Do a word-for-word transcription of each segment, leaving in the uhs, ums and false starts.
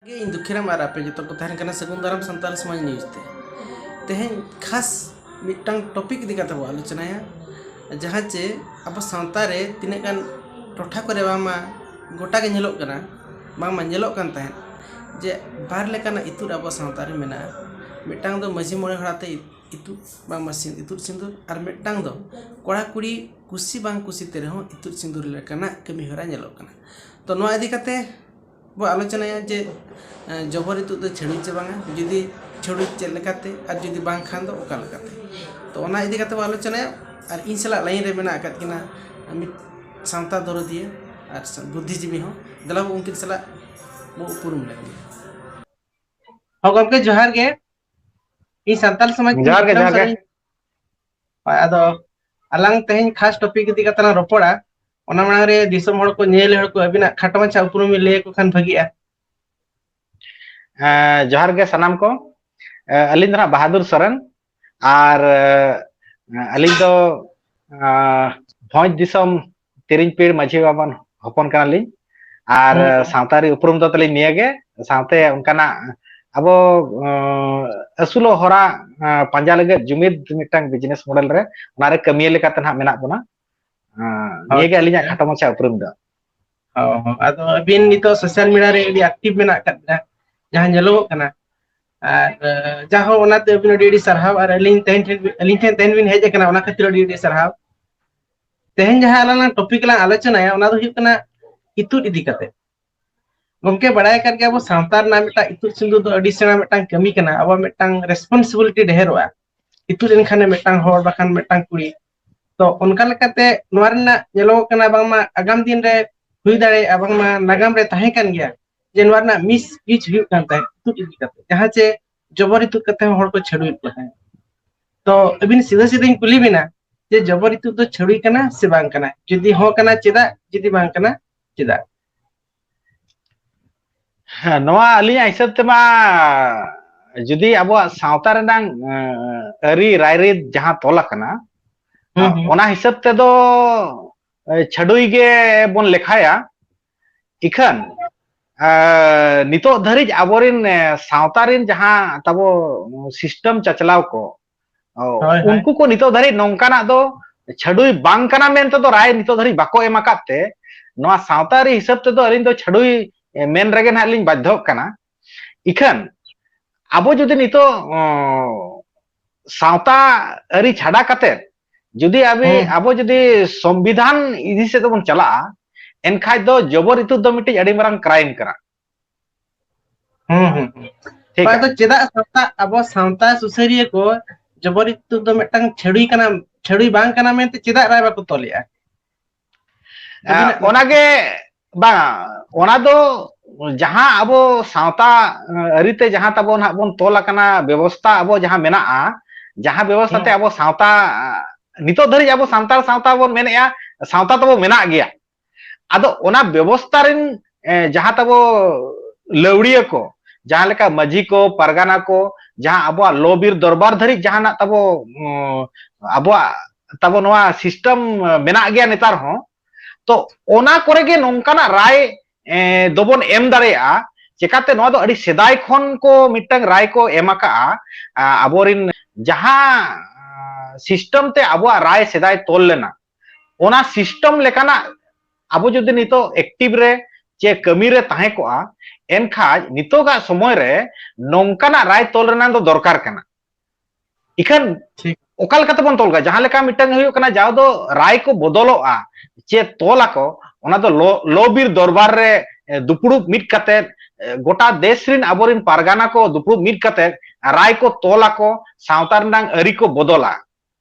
ᱜᱮ ᱤᱧ ᱫᱩᱠᱷᱤᱨᱟᱢ ᱟᱨ ᱟᱯᱮ ᱡᱚᱛᱚ ᱠᱚ ᱛᱟᱦᱮᱱ ᱠᱟᱱᱟ ᱥᱟᱹᱜᱩᱱ ᱫᱟᱨᱟᱢ ᱥᱟᱱᱛᱟᱲ ᱥᱚᱢᱟᱡᱽ ᱱᱤᱭᱩᱡᱽ ᱛᱮ᱾ ᱛᱮᱦᱮᱧ ᱠᱷᱟᱥ ᱢᱤᱫᱴᱟᱝ ᱴᱚᱯᱤᱠ ᱤᱫᱤ ᱠᱟᱛᱮ ᱵᱚ ᱟᱞᱳᱪᱚᱱᱟᱭᱟ, ᱡᱟᱦᱟᱸ ᱪᱮ ᱟᱵᱚ ᱥᱟᱶᱛᱟ ᱨᱮ ᱛᱤᱱᱟᱹᱜ ᱜᱟᱱ ᱴᱚᱴᱷᱟ ᱠᱚᱨᱮ ᱵᱟᱝᱢᱟ ᱜᱚᱴᱟ ᱜᱮ ᱧᱮᱞᱚᱜ ᱠᱟᱱᱟ, ᱵᱟᱝᱢᱟ ᱧᱮᱞᱚᱜ ᱠᱟᱱ ᱛᱟᱦᱮᱸᱫ ᱡᱮ ᱵᱟᱨ ᱞᱮᱠᱟᱱᱟᱜ ᱤᱛᱩᱫ ᱟᱵᱚ ᱥᱟᱶᱛᱟ ᱨᱮ ᱢᱮᱱᱟᱜᱼᱟ᱾ ᱢᱤᱫᱴᱟᱝ ᱫᱚ ᱢᱟᱹᱡᱷᱤ ᱢᱚᱬᱮ ᱦᱚᱲ ᱟᱛᱮ ᱤᱛᱩᱫ, ᱵᱟᱝᱢᱟ ᱥᱤ-, ᱤᱛᱩᱫ ᱥᱤᱸᱫᱩᱨ, ᱟᱨ ᱢᱤᱫᱴᱟᱝ ᱫᱚ ᱠᱚᱲᱟ ᱠᱩᱲᱤ ᱠᱩᱥᱤ ᱵᱟᱝ ᱠᱩᱥᱤ ᱛᱮ ᱨᱮᱦᱚᱸ ᱤᱛᱩᱫ ᱥᱤᱸᱫᱩᱨ ᱞᱮᱠᱟᱱᱟᱜ ᱠᱟᱹᱢᱤ ᱦᱚᱨᱟ ᱧᱮᱞᱚᱜ ᱠᱟᱱᱟ᱾ ᱛᱚ ᱱᱚᱣᱟ ᱤᱫᱤ ᱠᱟᱛᱮ ᱵᱚ ᱟᱞᱳᱪᱚᱱᱟᱭᱟ ᱡᱮ, ᱮᱸ, ᱡᱚᱵᱚᱨ ᱤᱛᱩᱫ ᱫᱚ ᱪᱷᱟᱹᱲᱩᱭ ᱪᱮ ᱵᱟᱝᱟ, ᱡᱩᱫᱤ ᱪᱷᱟᱹᱲᱩᱭ ᱪᱮᱫ ᱞᱮᱠᱟᱛᱮ ᱟᱨ ᱡᱩᱫᱤ ᱵᱟᱝ ᱠᱷᱟᱱ ᱫᱚ ᱚᱠᱟ ᱞᱮᱠᱟᱛᱮ᱾ ᱛᱚ ᱚᱱᱟ ᱤᱫᱤ ᱠᱟᱛᱮ ᱵᱚ ᱟᱞᱳᱪᱚᱱᱟᱭᱟ᱾ ᱟᱨ ᱤᱧ ᱥᱟᱞᱟᱜ ᱞᱟᱭᱤᱱ ᱨᱮ ᱢᱮᱱᱟᱜ ᱟᱠᱟᱫ ᱠᱤᱱᱟ ᱢᱤᱫ ᱥᱟᱶᱛᱟ ᱫᱚᱨᱚᱫᱤᱭᱟᱹ ᱟᱨ ᱥᱟ-, ᱵᱩᱫᱽᱫᱷᱤᱡᱤᱵᱤ ᱦᱚᱸ᱾ ᱫᱮᱞᱟ ᱵᱚ ᱩᱱᱠᱤᱱ ᱥᱟᱞᱟᱜ ᱵᱚ ᱩᱯᱨᱩᱢ ᱞᱮᱱ ᱜᱮ᱾ ᱦᱚᱸ ᱜᱚᱢᱠᱮ, ᱡᱚᱦᱟᱨ ᱜᱮ᱾ ᱤᱧ ᱥᱟᱱᱛᱟᱲ ᱥᱚᱢᱟᱡᱽ ᱡᱚᱦᱟᱨ ᱜᱮ, ᱵᱤᱠᱨᱚᱢ ᱡᱚᱦᱟᱨ ᱜᱮ᱾ ᱥᱚᱨᱮᱱ᱾ ᱦᱳᱭ, ᱟᱫᱚ ᱟᱞᱟᱝ ᱛᱮᱦᱮᱧ ᱠᱷᱟᱥ ᱴᱚᱯᱤᱠ ᱤᱫᱤ ᱠᱟᱛᱮ ᱞᱟᱝ ᱨᱚᱯᱚᱲᱟ᱾ ᱚᱱᱟ ᱢᱟᱲᱟᱝ ᱨᱮ ᱫᱤᱥᱚᱢ ᱦᱚᱲ ᱠᱚ, ᱧᱮᱧᱮᱞ ᱦᱚᱲ ᱠᱚ ᱟᱹᱵᱤᱱᱟᱜ ᱠᱷᱟᱴᱚ ᱢᱟᱪᱷᱟ ᱩᱯᱨᱩᱢ ᱵᱤᱱ ᱞᱟᱹᱭ ᱟᱠᱚ ᱠᱷᱟᱱ ᱵᱷᱟᱹᱜᱤᱜᱼᱟ᱾ ᱦᱮᱸ, ᱡᱚᱦᱟᱨ ᱜᱮ ᱥᱟᱱᱟᱢ ᱠᱚ᱾ ᱮ, ᱟᱹᱞᱤᱧ ᱫᱚ ᱱᱟᱦᱟᱜ ᱵᱟᱦᱟᱫᱩᱨ ᱥᱚᱨᱮᱱ᱾ ᱟᱨ, ᱮ, ᱟᱹᱞᱤᱧ ᱫᱚ, ᱮ, ᱵᱷᱚᱸᱡᱽ ᱫᱤᱥᱚᱢ ᱛᱤᱨᱤᱧ ᱯᱤᱲ ᱢᱟᱹᱡᱷᱤ ᱵᱟᱵᱟᱱ ᱦᱚᱯᱚᱱ ᱠᱟᱱᱟᱞᱤᱧ᱾ ᱟᱨ, ᱦᱩᱸ᱾ ᱮ, ᱥᱟᱶᱛᱟ ᱟᱹᱨᱤ ᱩᱯᱨᱩᱢ ᱫᱚ ᱛᱟᱹᱞᱤᱧ ᱱᱤᱭᱟᱹ ᱜᱮ, ᱥᱟᱶᱛᱮ ᱚᱱᱠᱟᱱᱟᱜ ᱟᱵᱚ, ᱮ, ᱟᱹᱥᱩᱞᱚᱜ ᱦᱚᱨᱟ, ᱮ, ᱯᱟᱸᱡᱟ ᱞᱟᱹᱜᱤᱫ ᱡᱩᱢᱤᱫ ᱢᱤᱫᱴᱟᱝ ᱵᱤᱡᱽᱱᱮᱥ ᱢᱚᱰᱮᱞ ᱨᱮ, ᱚᱱᱟᱨᱮ ᱠᱟᱹᱢᱤᱭᱟᱹ ᱞᱮᱠᱟᱛᱮ ᱱᱟᱦᱟᱜ ᱢᱮᱱᱟᱜ ᱵᱚᱱᱟ᱾ ᱮ, ᱱᱤᱭᱟᱹ ᱜᱮ ᱟᱹᱞᱤᱧᱟᱜ ᱟᱪᱪᱷᱟ᱾ ᱠᱷᱟᱴᱚ ᱢᱟᱪᱷᱟ ᱩᱯᱨᱩᱢ ᱫᱚ᱾ ᱚ, ᱟᱫᱚ ᱟᱹᱵᱤᱱ ᱱᱤᱛᱚᱜ ᱥᱳᱥᱟᱞ ᱢᱤᱰᱤᱭᱟ ᱨᱮ ᱟᱹᱰᱤ ᱮᱠᱴᱤᱵᱷ ᱢᱮᱱᱟᱜ ᱟᱠᱟᱫ ᱵᱤᱱᱟ, ᱡᱟᱦᱟᱸ ᱧᱮᱞᱚᱜᱚᱜ ᱠᱟᱱᱟ᱾ ᱟᱨ, ᱮ, ᱡᱟᱦᱟᱸ ᱦᱚᱸ ᱚᱱᱟᱛᱮ ᱟᱹᱵᱤᱱ ᱟᱹᱰᱤ ᱟᱹᱰᱤ ᱥᱟᱨᱦᱟᱣ, ᱟᱨ ᱟᱹᱞᱤᱧ ᱛᱮᱦᱮᱧ ᱴᱷᱮᱱ, ᱟᱹᱞᱤᱧ ᱴᱷᱮᱱ ᱛᱮᱦᱮᱧ ᱵᱤᱱ ᱦᱮᱡ ᱟᱠᱟᱱᱟ, ᱚᱱᱟ ᱠᱷᱟᱹᱛᱤᱨ ᱟᱹᱰᱤ ᱟᱹᱰᱤ ᱥᱟᱨᱦᱟᱣ᱾ ᱛᱮᱦᱮᱧ ᱡᱟᱦᱟᱸ ᱟᱞᱟᱝ ᱞᱟᱝ ᱴᱚᱯᱤᱠ ᱞᱟᱝ ᱟᱞᱳᱪᱚᱱᱟᱭᱟ, ᱚᱱᱟ ᱫᱚ ᱦᱩᱭᱩᱜ ᱠᱟᱱᱟ ᱤᱛᱩᱫ ᱤᱫᱤ ᱠᱟᱛᱮ᱾ ᱜᱚᱢᱠᱮ, ᱵᱟᱲᱟᱭ ᱟᱠᱟᱫ ᱜᱮᱭᱟ ᱵᱚ, ᱥᱟᱶᱛᱟ ᱨᱮᱱᱟᱜ ᱢᱤᱫᱴᱟᱝ ᱤᱛᱩᱫ ᱥᱤᱸᱫᱩᱨ ᱫᱚ ᱟᱹᱰᱤ ᱥᱮᱬᱟ ᱢᱤᱫᱴᱟᱝ ᱠᱟᱹᱢᱤ ᱠᱟᱱᱟ᱾ ᱟᱵᱚᱣᱟᱜ ᱢᱤᱫᱴᱟᱝ ᱨᱮᱥᱯᱚᱱᱥᱤᱵᱤᱞᱤᱴᱤ ᱰᱷᱮᱨᱚᱜᱼᱟ ᱤᱛᱩᱫ ᱮᱱ ᱠᱷᱟᱱᱮ ᱢᱤᱫᱴᱟᱝ ᱦᱚᱲ ᱵᱟᱠᱷᱟᱱ ᱢᱤᱫᱴᱟᱝ ᱠᱩᱲᱤ᱾ ᱛᱚ ᱚᱱᱠᱟ ᱞᱮᱠᱟᱛᱮ ᱱᱚᱣᱟ ᱨᱮᱱᱟᱜ ᱧᱮᱞᱚᱜᱚᱜ ᱠᱟᱱᱟ ᱵᱟᱝᱢᱟ ᱟᱜᱟᱢ ᱫᱤᱱ ᱨᱮ ᱦᱩᱭ ᱫᱟᱲᱮᱭᱟᱜᱼᱟ, ᱵᱟᱝᱢᱟ ᱱᱟᱜᱟᱢ ᱨᱮ ᱛᱟᱦᱮᱸ ᱠᱟᱱ ᱜᱮᱭᱟ ᱡᱮ ᱱᱚᱣᱟ ᱨᱮᱱᱟᱜ ᱢᱤᱥ ᱤᱭᱩᱡᱽ ᱦᱩᱭᱩᱜ ᱠᱟᱱ ᱛᱟᱦᱮᱸᱫ ᱤᱛᱩᱫ ᱤᱫᱤ ᱠᱟᱛᱮ, ᱡᱟᱦᱟᱸ ᱪᱮ ᱡᱚᱵᱚᱨ ᱤᱛᱩᱫ ᱠᱟᱛᱮ ᱦᱚᱸ ᱦᱚᱲ ᱠᱚ ᱪᱷᱟᱹᱰᱩᱭᱮᱫ ᱠᱚ ᱛᱟᱦᱮᱸᱫ᱾ ᱛᱚ ᱟᱹᱵᱤᱱ ᱥᱤᱫᱷᱟᱹ ᱥᱤᱫᱷᱟᱹᱧ ᱠᱩᱞᱤ ᱵᱤᱱᱟ ᱡᱮ ᱡᱚᱵᱚᱨ ᱤᱛᱩᱫ ᱫᱚ ᱪᱷᱟᱹᱰᱩᱭ ᱠᱟᱱᱟ ᱥᱮ ᱵᱟᱝ ᱠᱟᱱᱟ? ᱡᱩᱫᱤ ᱦᱚᱸ ᱠᱟᱱᱟ, ᱪᱮᱫᱟᱜ? ᱡᱩᱫᱤ ᱵᱟᱝ ᱠᱟᱱᱟ, ᱪᱮᱫᱟᱜ? ᱦᱮᱸ, ᱱᱚᱣᱟ ᱟᱹᱞᱤᱧᱟᱜ ᱦᱤᱥᱟᱹᱵ ᱛᱮᱢᱟ ᱡᱩᱫᱤ ᱟᱵᱚᱣᱟᱜ ᱥᱟᱶᱛᱟ ᱨᱮᱱᱟᱜ, ᱮᱸ, ᱟᱹᱨᱤ ᱨᱟᱭᱨᱤᱛ ᱡᱟᱦᱟᱸ ᱛᱚᱞ ᱟᱠᱟᱱᱟ, ᱦᱩᱸ, ᱦᱩᱸ᱾ ᱚᱱᱟ ᱦᱤᱥᱟᱹᱵ ᱛᱮᱫᱚ, ᱮ, ᱪᱷᱟᱹᱰᱩᱭ ᱜᱮ ᱵᱚᱱ ᱞᱮᱠᱷᱟᱭᱟ᱾ ᱤᱠᱷᱟᱹᱱ ᱟᱨ ᱱᱤᱛᱚᱜ ᱫᱷᱟᱹᱨᱤᱡ ᱟᱵᱚᱨᱮᱱ, ᱮ, ᱥᱟᱶᱛᱟ ᱨᱮᱱ ᱡᱟᱦᱟᱸ ᱛᱟᱵᱚ system ᱪᱟᱪᱞᱟᱣ ᱠᱚ, ᱚ, ᱦᱳᱭ, ᱦᱳᱭ᱾ ᱩᱱᱠᱩ ᱠᱚ ᱱᱤᱛᱚᱜ ᱫᱷᱟᱹᱨᱤᱡ ᱱᱚᱝᱠᱟᱱᱟᱜ ᱫᱚ ᱪᱷᱟᱹᱰᱩᱭ ᱵᱟᱝ ᱠᱟᱱᱟ ᱢᱮᱱᱛᱮ ᱫᱚ ᱨᱟᱭ ᱱᱤᱛᱚᱜ ᱫᱷᱟᱹᱨᱤᱡ ᱵᱟᱠᱚ ᱮᱢ ᱟᱠᱟᱫ ᱛᱮ, ᱱᱚᱣᱟ ᱥᱟᱶᱛᱟ ᱟᱹᱨᱤ ᱦᱤᱥᱟᱹᱵ ᱛᱮᱫᱚ ᱟᱹᱞᱤᱧ ᱫᱚ ᱪᱷᱟᱹᱰᱩᱭ, ᱮ, ᱢᱮᱱ ᱨᱮᱜᱮ ᱱᱟᱦᱟᱜ ᱞᱤᱧ ᱵᱟᱫᱽᱫᱷᱚᱜ ᱠᱟᱱᱟ᱾ ᱤᱠᱷᱟᱹᱱ ᱟᱵᱚ ᱡᱩᱫᱤ ᱱᱤᱛᱚᱜ, ᱚ, ᱥᱟᱶᱛᱟ ᱟᱹᱨᱤ ᱪᱷᱟᱰᱟ ᱠᱟᱛᱮ ᱡᱩᱫᱤ ᱟᱵᱚ, ᱦᱩᱸ᱾ ᱟᱵᱚ ᱡᱩᱫᱤ ᱥᱚᱝᱵᱤᱫᱷᱟᱱ ᱤᱫᱤ ᱥᱮᱫ ᱵᱚᱱ ᱪᱟᱞᱟᱜᱼᱟ, ᱮᱱᱠᱷᱟᱡ ᱫᱚ ᱡᱚᱵᱚᱨ ᱤᱛᱩᱫ ᱫᱚ ᱢᱤᱫᱴᱤᱡ ᱟᱹᱰᱤ ᱢᱟᱨᱟᱝ crime ᱠᱟᱱᱟ᱾ ᱦᱩᱸ, ᱦᱩᱸ, ᱦᱩᱸ᱾ ᱴᱷᱤᱠ ᱚᱱᱟ ᱜᱮᱭᱟ᱾ ᱫᱚ ᱪᱮᱫᱟᱜ ᱥᱟᱶᱛᱟ, ᱟᱵᱚ ᱥᱟᱶᱛᱟ ᱥᱩᱥᱟᱹᱨᱤᱭᱟᱹ ᱠᱚ ᱡᱚᱵᱚᱨ ᱤᱛᱩᱫ ᱫᱚ ᱢᱤᱫᱴᱟᱝ ᱪᱷᱟᱹᱲᱩᱭ ᱠᱟᱱᱟ, ᱪᱷᱟᱹᱲᱩᱭ ᱵᱟᱝ ᱠᱟᱱᱟ ᱢᱮᱱᱛᱮ ᱪᱮᱫᱟᱜ ᱨᱟᱭ ᱵᱟᱠᱚ ᱛᱚᱞᱮᱜᱼᱟ? ᱟᱹᱵᱤᱱᱟᱜ ᱟᱸ, ᱚᱱᱟᱜᱮ, ᱵᱟᱝ, ᱚᱱᱟ ᱫᱚ ᱡᱟᱦᱟᱸ ᱟᱵᱚ ᱥᱟᱶᱛᱟ, ᱟᱸ, ᱟᱹᱨᱤᱛᱮ ᱡᱟᱦᱟᱸ ᱛᱟᱵᱚ ᱱᱟᱦᱟᱜ ᱵᱚᱱ ᱛᱚᱞ ᱟᱠᱟᱱᱟ, ᱵᱮᱵᱚᱥᱛᱟ ᱟᱵᱚ ᱡᱟᱦᱟᱸ ᱢᱮᱱᱟᱜᱼᱟ, ᱡᱟᱦᱟᱸ ᱵᱮᱵᱚᱥᱛᱟ ᱛᱮ ᱦᱮᱸ᱾ ᱟᱵᱚ ᱥᱟᱶᱛᱟ, ᱟᱸ, ᱱᱤᱛᱚᱜ ᱫᱷᱟᱹᱨᱤᱡ ᱟᱵᱚ ᱥᱟᱱᱛᱟᱲ ᱥᱟᱶᱛᱟ ᱵᱚᱱ ᱢᱮᱱᱮᱜᱼᱟ, ᱥᱟᱶᱛᱟ ᱛᱟᱵᱚ ᱢᱮᱱᱟᱜ ᱜᱮᱭᱟ᱾ ᱟᱫᱚ ᱚᱱᱟ ᱵᱮᱵᱚᱥᱛᱟ ᱨᱮᱱ, ᱮᱸ, ᱡᱟᱦᱟᱸ ᱛᱟᱵᱚ ᱞᱟᱹᱣᱲᱤᱭᱟᱹ ᱠᱚ, ᱡᱟᱦᱟᱸ ᱞᱮᱠᱟ ᱢᱟᱹᱡᱷᱤ ᱠᱚ, ᱯᱟᱨᱜᱟᱱᱟ ᱠᱚ, ᱡᱟᱦᱟᱸ ᱟᱵᱚᱣᱟᱜ ᱞᱚ ᱵᱤᱨ ᱫᱚᱨᱵᱟᱨ ᱫᱷᱟᱹᱨᱤᱡ ᱡᱟᱦᱟᱸᱱᱟᱜ ᱛᱟᱵᱚ, ᱩᱸ, ᱟᱵᱚᱣᱟᱜ ᱛᱟᱵᱚ ᱱᱚᱣᱟ system ᱢᱮᱱᱟᱜ ᱜᱮᱭᱟ ᱱᱮᱛᱟᱨ ᱦᱚᱸ᱾ ᱛᱚ, ᱚᱱᱟ ᱠᱚᱨᱮ ᱜᱮ ᱱᱚᱝᱠᱟᱱᱟᱜ ᱨᱟᱭ, ᱮᱸ, ᱫᱚᱵᱚᱱ ᱮᱢ ᱫᱟᱲᱮᱭᱟᱜᱼᱟ᱾ ᱪᱮᱠᱟᱛᱮ ᱱᱚᱣᱟ ᱫᱚ ᱟᱹᱰᱤ ᱥᱮᱫᱟᱭ ᱠᱷᱚᱱ ᱠᱚ ᱢᱤᱫᱴᱟᱝ ᱨᱟᱭ ᱠᱚ ᱮᱢ ᱟᱠᱟᱜᱼᱟ, ᱟ, ᱟᱵᱚᱨᱤᱱ ᱡᱟᱦᱟᱸ, ᱟ, system ᱛᱮ ᱟᱵᱚᱣᱟᱜ ᱨᱟᱭ ᱥᱮᱫᱟᱭ ᱛᱚᱞ ᱞᱮᱱᱟ, ᱚᱱᱟ system ᱞᱮᱠᱟᱱᱟᱜ ᱟᱵᱚ ᱡᱩᱫᱤ ᱱᱤᱛᱚᱜ active ᱨᱮ ᱪᱮ ᱠᱟᱹᱢᱤ ᱨᱮ ᱛᱟᱦᱮᱸ ᱠᱚᱜᱼᱟ, ᱮᱱᱠᱷᱟᱡ ᱱᱤᱛᱚᱜᱟᱜ ᱥᱚᱢᱚᱭ ᱨᱮ ᱱᱚᱝᱠᱟᱱᱟᱜ ᱨᱟᱭ ᱛᱚᱞ ᱨᱮᱱᱟᱜ ᱫᱚ ᱫᱚᱨᱠᱟᱨ ᱠᱟᱱᱟ᱾ ᱤᱠᱷᱟᱹᱱ ᱴᱷᱤᱠ᱾ ᱚᱠᱟ ᱞᱮᱠᱟ ᱛᱮᱵᱚᱱ ᱛᱚᱞ ᱠᱟᱜᱼᱟ? ᱡᱟᱦᱟᱸ ᱞᱮᱠᱟ ᱢᱤᱫᱴᱟᱝ ᱦᱩᱭᱩᱜ ᱠᱟᱱᱟ, ᱡᱟᱣ ᱫᱚ ᱨᱟᱭ ᱠᱚ ᱵᱚᱫᱚᱞᱚᱜᱼᱟ, ᱪᱮ ᱛᱚᱞ ᱟᱠᱚ, ᱚᱱᱟ ᱫᱚ ᱞᱚ, ᱞᱚ ᱵᱤᱨ ᱫᱚᱨᱵᱟᱨ ᱨᱮ, ᱮ, ᱫᱩᱯᱲᱩᱵ ᱢᱤᱫ ᱠᱟᱛᱮ, ᱮ, ᱜᱚᱴᱟ ᱫᱮᱥ ᱨᱤᱱ ᱟᱵᱚᱨᱤᱱ ᱯᱟᱨᱜᱟᱱᱟ ᱠᱚ ᱫᱩᱯᱲᱩᱵ ᱢᱤᱫ ᱠᱟᱛᱮ ᱨᱟᱭ ᱠᱚ ᱛᱚᱞ ᱟᱠᱚ, ᱥᱟᱶᱛᱟ ᱨᱮᱱᱟᱜ ᱟᱹᱨᱤ ᱠᱚ ᱵᱚᱫᱚᱞᱟ᱾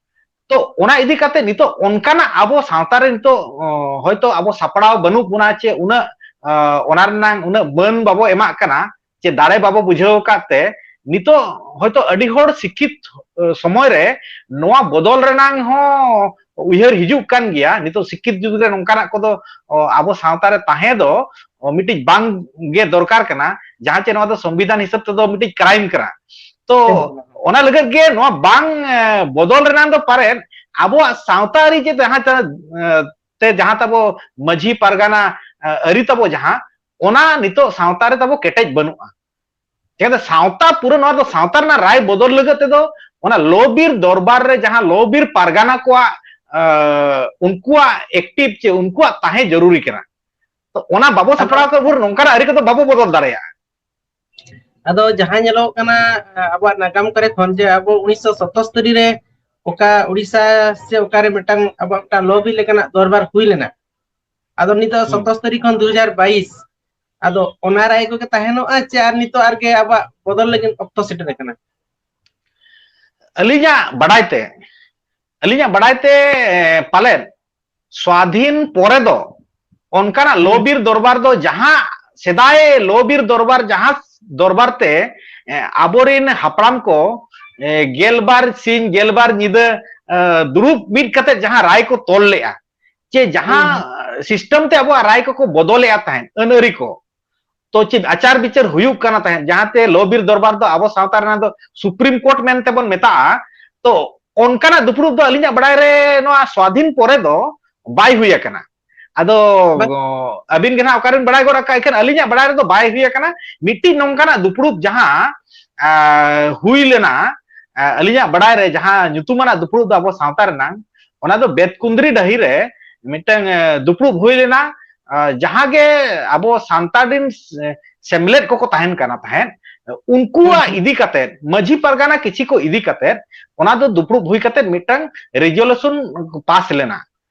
ᱛᱚ, ᱚᱱᱟ ᱤᱫᱤ ᱠᱟᱛᱮ ᱱᱤᱛᱚᱜ ᱚᱱᱠᱟᱱᱟᱜ ᱟᱵᱚ ᱥᱟᱶᱛᱟ ᱨᱮ ᱱᱤᱛᱚᱜ, ᱚ, ᱦᱚᱭᱛᱚ ᱟᱵᱚ ᱥᱟᱯᱲᱟᱣ ᱵᱟᱹᱱᱩᱜ ᱵᱚᱱᱟ, ᱪᱮ ᱩᱱᱟᱹᱜ, ᱚ, ᱚᱱᱟ ᱨᱮᱱᱟᱝ ᱩᱱᱟᱹᱜ ᱢᱟᱹᱱ ᱵᱟᱵᱚ ᱮᱢᱟᱜ ᱠᱟᱱᱟ, ᱪᱮ ᱫᱟᱲᱮ ᱵᱟᱵᱚ ᱵᱩᱡᱷᱟᱹᱣ ᱟᱠᱟᱫ ᱛᱮ ᱱᱤᱛᱚᱜ ᱦᱚᱭᱛᱚ ᱟᱹᱰᱤ ᱦᱚᱲ ᱥᱤᱠᱠᱷᱤᱛ, ᱚ, ᱥᱚᱢᱚᱭ ᱨᱮ ᱱᱚᱣᱟ ᱵᱚᱫᱚᱞ ᱨᱮᱱᱟᱝ ᱦᱚᱸ ᱩᱭᱦᱟᱹᱨ ᱦᱤᱡᱩᱜ ᱠᱟᱱ ᱜᱮᱭᱟ᱾ ᱱᱤᱛᱚᱜ ᱥᱤᱠᱠᱷᱤᱛ ᱡᱩᱜᱽ ᱨᱮ ᱱᱚᱝᱠᱟᱱᱟᱜ ᱠᱚᱫᱚ, ᱚ, ᱟᱵᱚ ᱥᱟᱶᱛᱟ ᱨᱮ ᱛᱟᱦᱮᱸ ᱫᱚ, ᱚ, ᱢᱤᱫᱴᱤᱡ ᱵᱟᱝ ᱜᱮ ᱫᱚᱨᱠᱟᱨ ᱠᱟᱱᱟ, ᱡᱟᱦᱟᱸ ᱪᱮ ᱱᱚᱣᱟ ᱫᱚ ᱥᱚᱝᱵᱤᱫᱷᱟᱱ ᱦᱤᱥᱟᱹᱵ ᱛᱮᱫᱚ ᱢᱤᱫᱴᱤᱡ crime ᱠᱟᱱᱟ᱾ ᱛᱚ, ᱦᱮᱸ᱾ ᱚᱱᱟ ᱞᱟᱹᱜᱤᱫ ᱜᱮ ᱱᱚᱣᱟ ᱵᱟᱝ, ᱮ, ᱵᱚᱫᱚᱞ ᱨᱮᱱᱟᱜ ᱫᱚ ᱯᱟᱨᱮᱫ ᱟᱵᱚᱣᱟᱜ ᱥᱟᱶᱛᱟ ᱟᱹᱨᱤ ᱪᱮ ᱡᱟᱦᱟᱸ ᱛᱟ-, ᱮ, ᱛᱮ ᱡᱟᱦᱟᱸ ᱛᱟᱵᱚ ᱢᱟᱹᱡᱷᱤ ᱯᱟᱨᱜᱟᱱᱟ, ᱮ, ᱟᱹᱨᱤ ᱛᱟᱵᱚ ᱡᱟᱦᱟᱸ, ᱚᱱᱟ ᱱᱤᱛᱚᱜ ᱥᱟᱶᱛᱟ ᱨᱮ ᱛᱟᱵᱚ ᱠᱮᱴᱮᱡ ᱵᱟᱹᱱᱩᱜᱼᱟ᱾ ᱪᱤᱠᱟᱹᱛᱮ ᱥᱟᱶᱛᱟ ᱯᱩᱨᱟᱹ ᱱᱚᱣᱟ ᱫᱚ ᱥᱟᱶᱛᱟ ᱨᱮᱱᱟᱜ ᱨᱟᱭ ᱵᱚᱫᱚᱞ ᱞᱟᱹᱜᱤᱫ ᱛᱮᱫᱚ ᱚᱱᱟ ᱞᱚ ᱵᱤᱨ ᱫᱚᱨᱵᱟᱨ ᱨᱮ ᱡᱟᱦᱟᱸ ᱞᱚ ᱵᱤᱨ ᱯᱟᱨᱜᱟᱱᱟ ᱠᱚᱣᱟᱜ, ᱟᱸ, ᱩᱱᱠᱩᱣᱟᱜ ᱮᱠᱴᱤᱵᱷ ᱪᱮ ᱩᱱᱠᱩᱣᱟᱜ ᱛᱟᱦᱮᱸ ᱡᱚᱨᱩᱨᱤ ᱠᱟᱱᱟ᱾ ᱛᱚ ᱚᱱᱟ ᱵᱟᱵᱚ ᱟᱫᱚ ᱥᱟᱯᱲᱟᱣ ᱠᱷᱟᱱ ᱵᱷᱳᱨ ᱱᱚᱝᱠᱟᱱᱟᱜ ᱟᱹᱨᱤ ᱠᱚᱫᱚ ᱵᱟᱵᱚ ᱵᱚᱫᱚᱞ ᱫᱟᱲᱮᱭᱟᱜᱼᱟ᱾ ᱟᱫᱚ ᱡᱟᱦᱟᱸ ᱧᱮᱞᱚᱜ ᱠᱟᱱᱟ, ᱟᱵᱚᱣᱟᱜ ᱱᱟᱜᱟᱢ ᱠᱚᱨᱮ ᱠᱷᱚᱱ ᱡᱮ ᱟᱵᱚ ᱩᱱᱤᱥᱥᱚ ᱥᱚᱛᱚᱥᱛᱚᱨᱤ ᱨᱮ ᱚᱠᱟ ᱩᱲᱤᱥᱥᱟ ᱥᱮ ᱚᱠᱟᱨᱮ ᱢᱤᱫᱴᱟᱝ ᱟᱵᱚᱣᱟᱜ ᱢᱤᱫᱴᱟᱝ ᱞᱚ ᱵᱤᱨ ᱞᱮᱠᱟᱱᱟᱜ ᱫᱚᱨᱵᱟᱨ ᱦᱩᱭ ᱞᱮᱱᱟ᱾ ᱟᱫᱚ ᱱᱤᱛᱚᱜ ᱦᱩᱸ᱾ ᱥᱚᱛᱚᱥᱛᱚᱨᱤ ᱠᱷᱚᱱ ᱫᱩ ᱦᱟᱡᱟᱨ ᱵᱟᱭᱤᱥ, ᱟᱫᱚ ᱚᱱᱟ ᱨᱟᱭ ᱠᱚᱜᱮ ᱛᱟᱦᱮᱱᱚᱜᱼᱟ ᱪᱮ ᱟᱨ ᱱᱤᱛᱚᱜ ᱟᱨᱜᱮ ᱟᱵᱚᱣᱟᱜ ᱵᱚᱫᱚᱞ ᱞᱟᱹᱜᱤᱫ ᱚᱠᱛᱚ ᱥᱮᱴᱮᱨ ᱟᱠᱟᱱᱟ? ᱟᱹᱞᱤᱧᱟᱜ ᱵᱟᱰᱟᱭ ᱛᱮ, ᱟᱹᱞᱤᱧᱟᱜ ᱵᱟᱰᱟᱭ ᱛᱮ, ᱮ, ᱯᱟᱞᱮᱫ ᱥᱣᱟᱫᱷᱤᱱ ᱯᱚᱨᱮ ᱫᱚ ᱚᱱᱠᱟᱱᱟᱜ ᱞᱚ ᱦᱩᱸ᱾ ᱵᱤᱨ ᱫᱚᱨᱵᱟᱨ ᱫᱚ ᱡᱟᱦᱟᱸ ᱥᱮᱫᱟᱭ ᱞᱚ ᱵᱤᱨ ᱫᱚᱨᱵᱟᱨ ᱡᱟᱦᱟᱸ ᱫᱚᱨᱵᱟᱨ ᱛᱮ, ᱮ, ᱟᱵᱚᱨᱮᱱ ᱦᱟᱯᱲᱟᱢ ᱠᱚ, ᱮ, ᱜᱮᱞᱵᱟᱨ ᱥᱤᱧ ᱜᱮᱞᱵᱟᱨ ᱧᱤᱫᱟᱹ, ᱮ, ᱫᱩᱲᱩᱵ ᱢᱤᱫ ᱠᱟᱛᱮ ᱡᱟᱦᱟᱸ ᱨᱟᱭ ᱠᱚ ᱛᱚᱞ ᱞᱮᱫᱼᱟ, ᱪᱮ ᱦᱩᱸ, ᱡᱟᱦᱟᱸ ᱦᱩᱸ᱾ ᱥᱤᱥᱴᱮᱢ ᱛᱮ ᱟᱵᱚᱣᱟᱜ ᱨᱟᱭ ᱠᱚᱠᱚ ᱵᱚᱫᱚᱞᱮᱫᱼᱟ ᱛᱟᱦᱮᱸᱫ, ᱟᱹᱱ ᱟᱹᱨᱤ ᱠᱚ, ᱛᱚ ᱪᱮᱫ ᱟᱪᱟᱨ ᱵᱤᱪᱟᱹᱨ ᱦᱩᱭᱩᱜ ᱠᱟᱱᱟ ᱛᱟᱦᱮᱸᱫ, ᱡᱟᱦᱟᱸᱛᱮ ᱞᱚ ᱵᱤᱨ ᱫᱚᱨᱵᱟᱨ ᱫᱚ ᱟᱵᱚ ᱥᱟᱶᱛᱟ ᱨᱮᱱᱟᱜ ᱫᱚ ᱥᱩᱯᱨᱤᱢ ᱠᱳᱨᱴ ᱢᱮᱱᱛᱮ ᱵᱚᱱ ᱢᱮᱛᱟᱜᱼᱟ, ᱛᱚ ᱚᱱᱠᱟᱱᱟᱜ ᱫᱩᱯᱲᱩᱵ ᱫᱚ ᱟᱹᱞᱤᱧᱟᱜ ᱵᱟᱲᱟᱭ ᱨᱮ ᱱᱚᱣᱟ ᱥᱣᱟᱫᱷᱤᱱ ᱯᱚᱨᱮ ᱫᱚ ᱵᱟᱭ ᱦᱩᱭ ᱟᱠᱟᱱᱟ᱾ ᱟᱫᱚ ᱵᱟᱝ᱾ ᱚ, ᱟᱹᱵᱤᱱ ᱜᱮ ᱱᱟᱦᱟᱜ ᱚᱠᱟᱨᱮᱵᱤᱱ ᱵᱟᱲᱟᱭ ᱜᱚᱫ ᱟᱠᱟᱫ, ᱮᱱᱠᱷᱟᱱ ᱟᱹᱞᱤᱧᱟᱜ ᱵᱟᱲᱟᱭ ᱨᱮᱫᱚ ᱵᱟᱭ ᱦᱩᱭ ᱟᱠᱟᱱᱟ᱾ ᱢᱤᱫᱴᱤᱡ ᱱᱚᱝᱠᱟᱱᱟᱜ ᱫᱩᱯᱲᱩᱵ ᱡᱟᱦᱟᱸ, ᱟ, ᱦᱩᱭ ᱞᱮᱱᱟ, ᱟ, ᱟᱹᱞᱤᱧᱟᱜ ᱵᱟᱲᱟᱭ ᱨᱮ ᱡᱟᱦᱟᱸ ᱧᱩᱛᱩᱢᱟᱱᱟᱜ ᱫᱩᱯᱲᱩᱵ ᱫᱚ ᱟᱵᱚ ᱥᱟᱶᱛᱟ ᱨᱮᱱᱟᱜ, ᱚᱱᱟ ᱫᱚ ᱵᱮᱛᱠᱩᱸᱫᱽᱨᱤ ᱰᱟᱹᱦᱤ ᱨᱮ ᱢᱤᱫᱴᱟᱝ, ᱮ, ᱫᱩᱯᱲᱩᱵ ᱦᱩᱭ ᱞᱮᱱᱟ᱾ ᱟ, ᱡᱟᱦᱟᱸ ᱜᱮ ᱟᱵᱚ ᱥᱟᱱᱛᱟᱲ ᱨᱤᱱ ᱥᱮ-, ᱥᱮᱢᱞᱮᱫ ᱠᱚᱠᱚ ᱛᱟᱦᱮᱱ ᱠᱟᱱᱟ ᱛᱟᱦᱮᱸᱫ, ᱦᱩᱸ, ᱩᱱᱠᱩᱣᱟᱜ ᱦᱩᱸ᱾ ᱤᱫᱤ ᱠᱟᱛᱮᱫ, ᱢᱟᱹᱡᱷᱤ ᱯᱟᱨᱜᱟᱱᱟ ᱠᱤᱪᱷᱤ ᱠᱚ ᱤᱫᱤ ᱠᱟᱛᱮᱫ, ᱚᱱᱟ ᱫᱚ ᱫᱩᱯᱲᱩᱵ ᱦᱩᱭ ᱠᱟᱛᱮᱫ ᱢᱤᱫᱴᱟᱝ ᱨᱮᱡᱩᱞᱮᱥᱚᱱ ᱯᱟᱥ ᱞᱮᱱᱟ,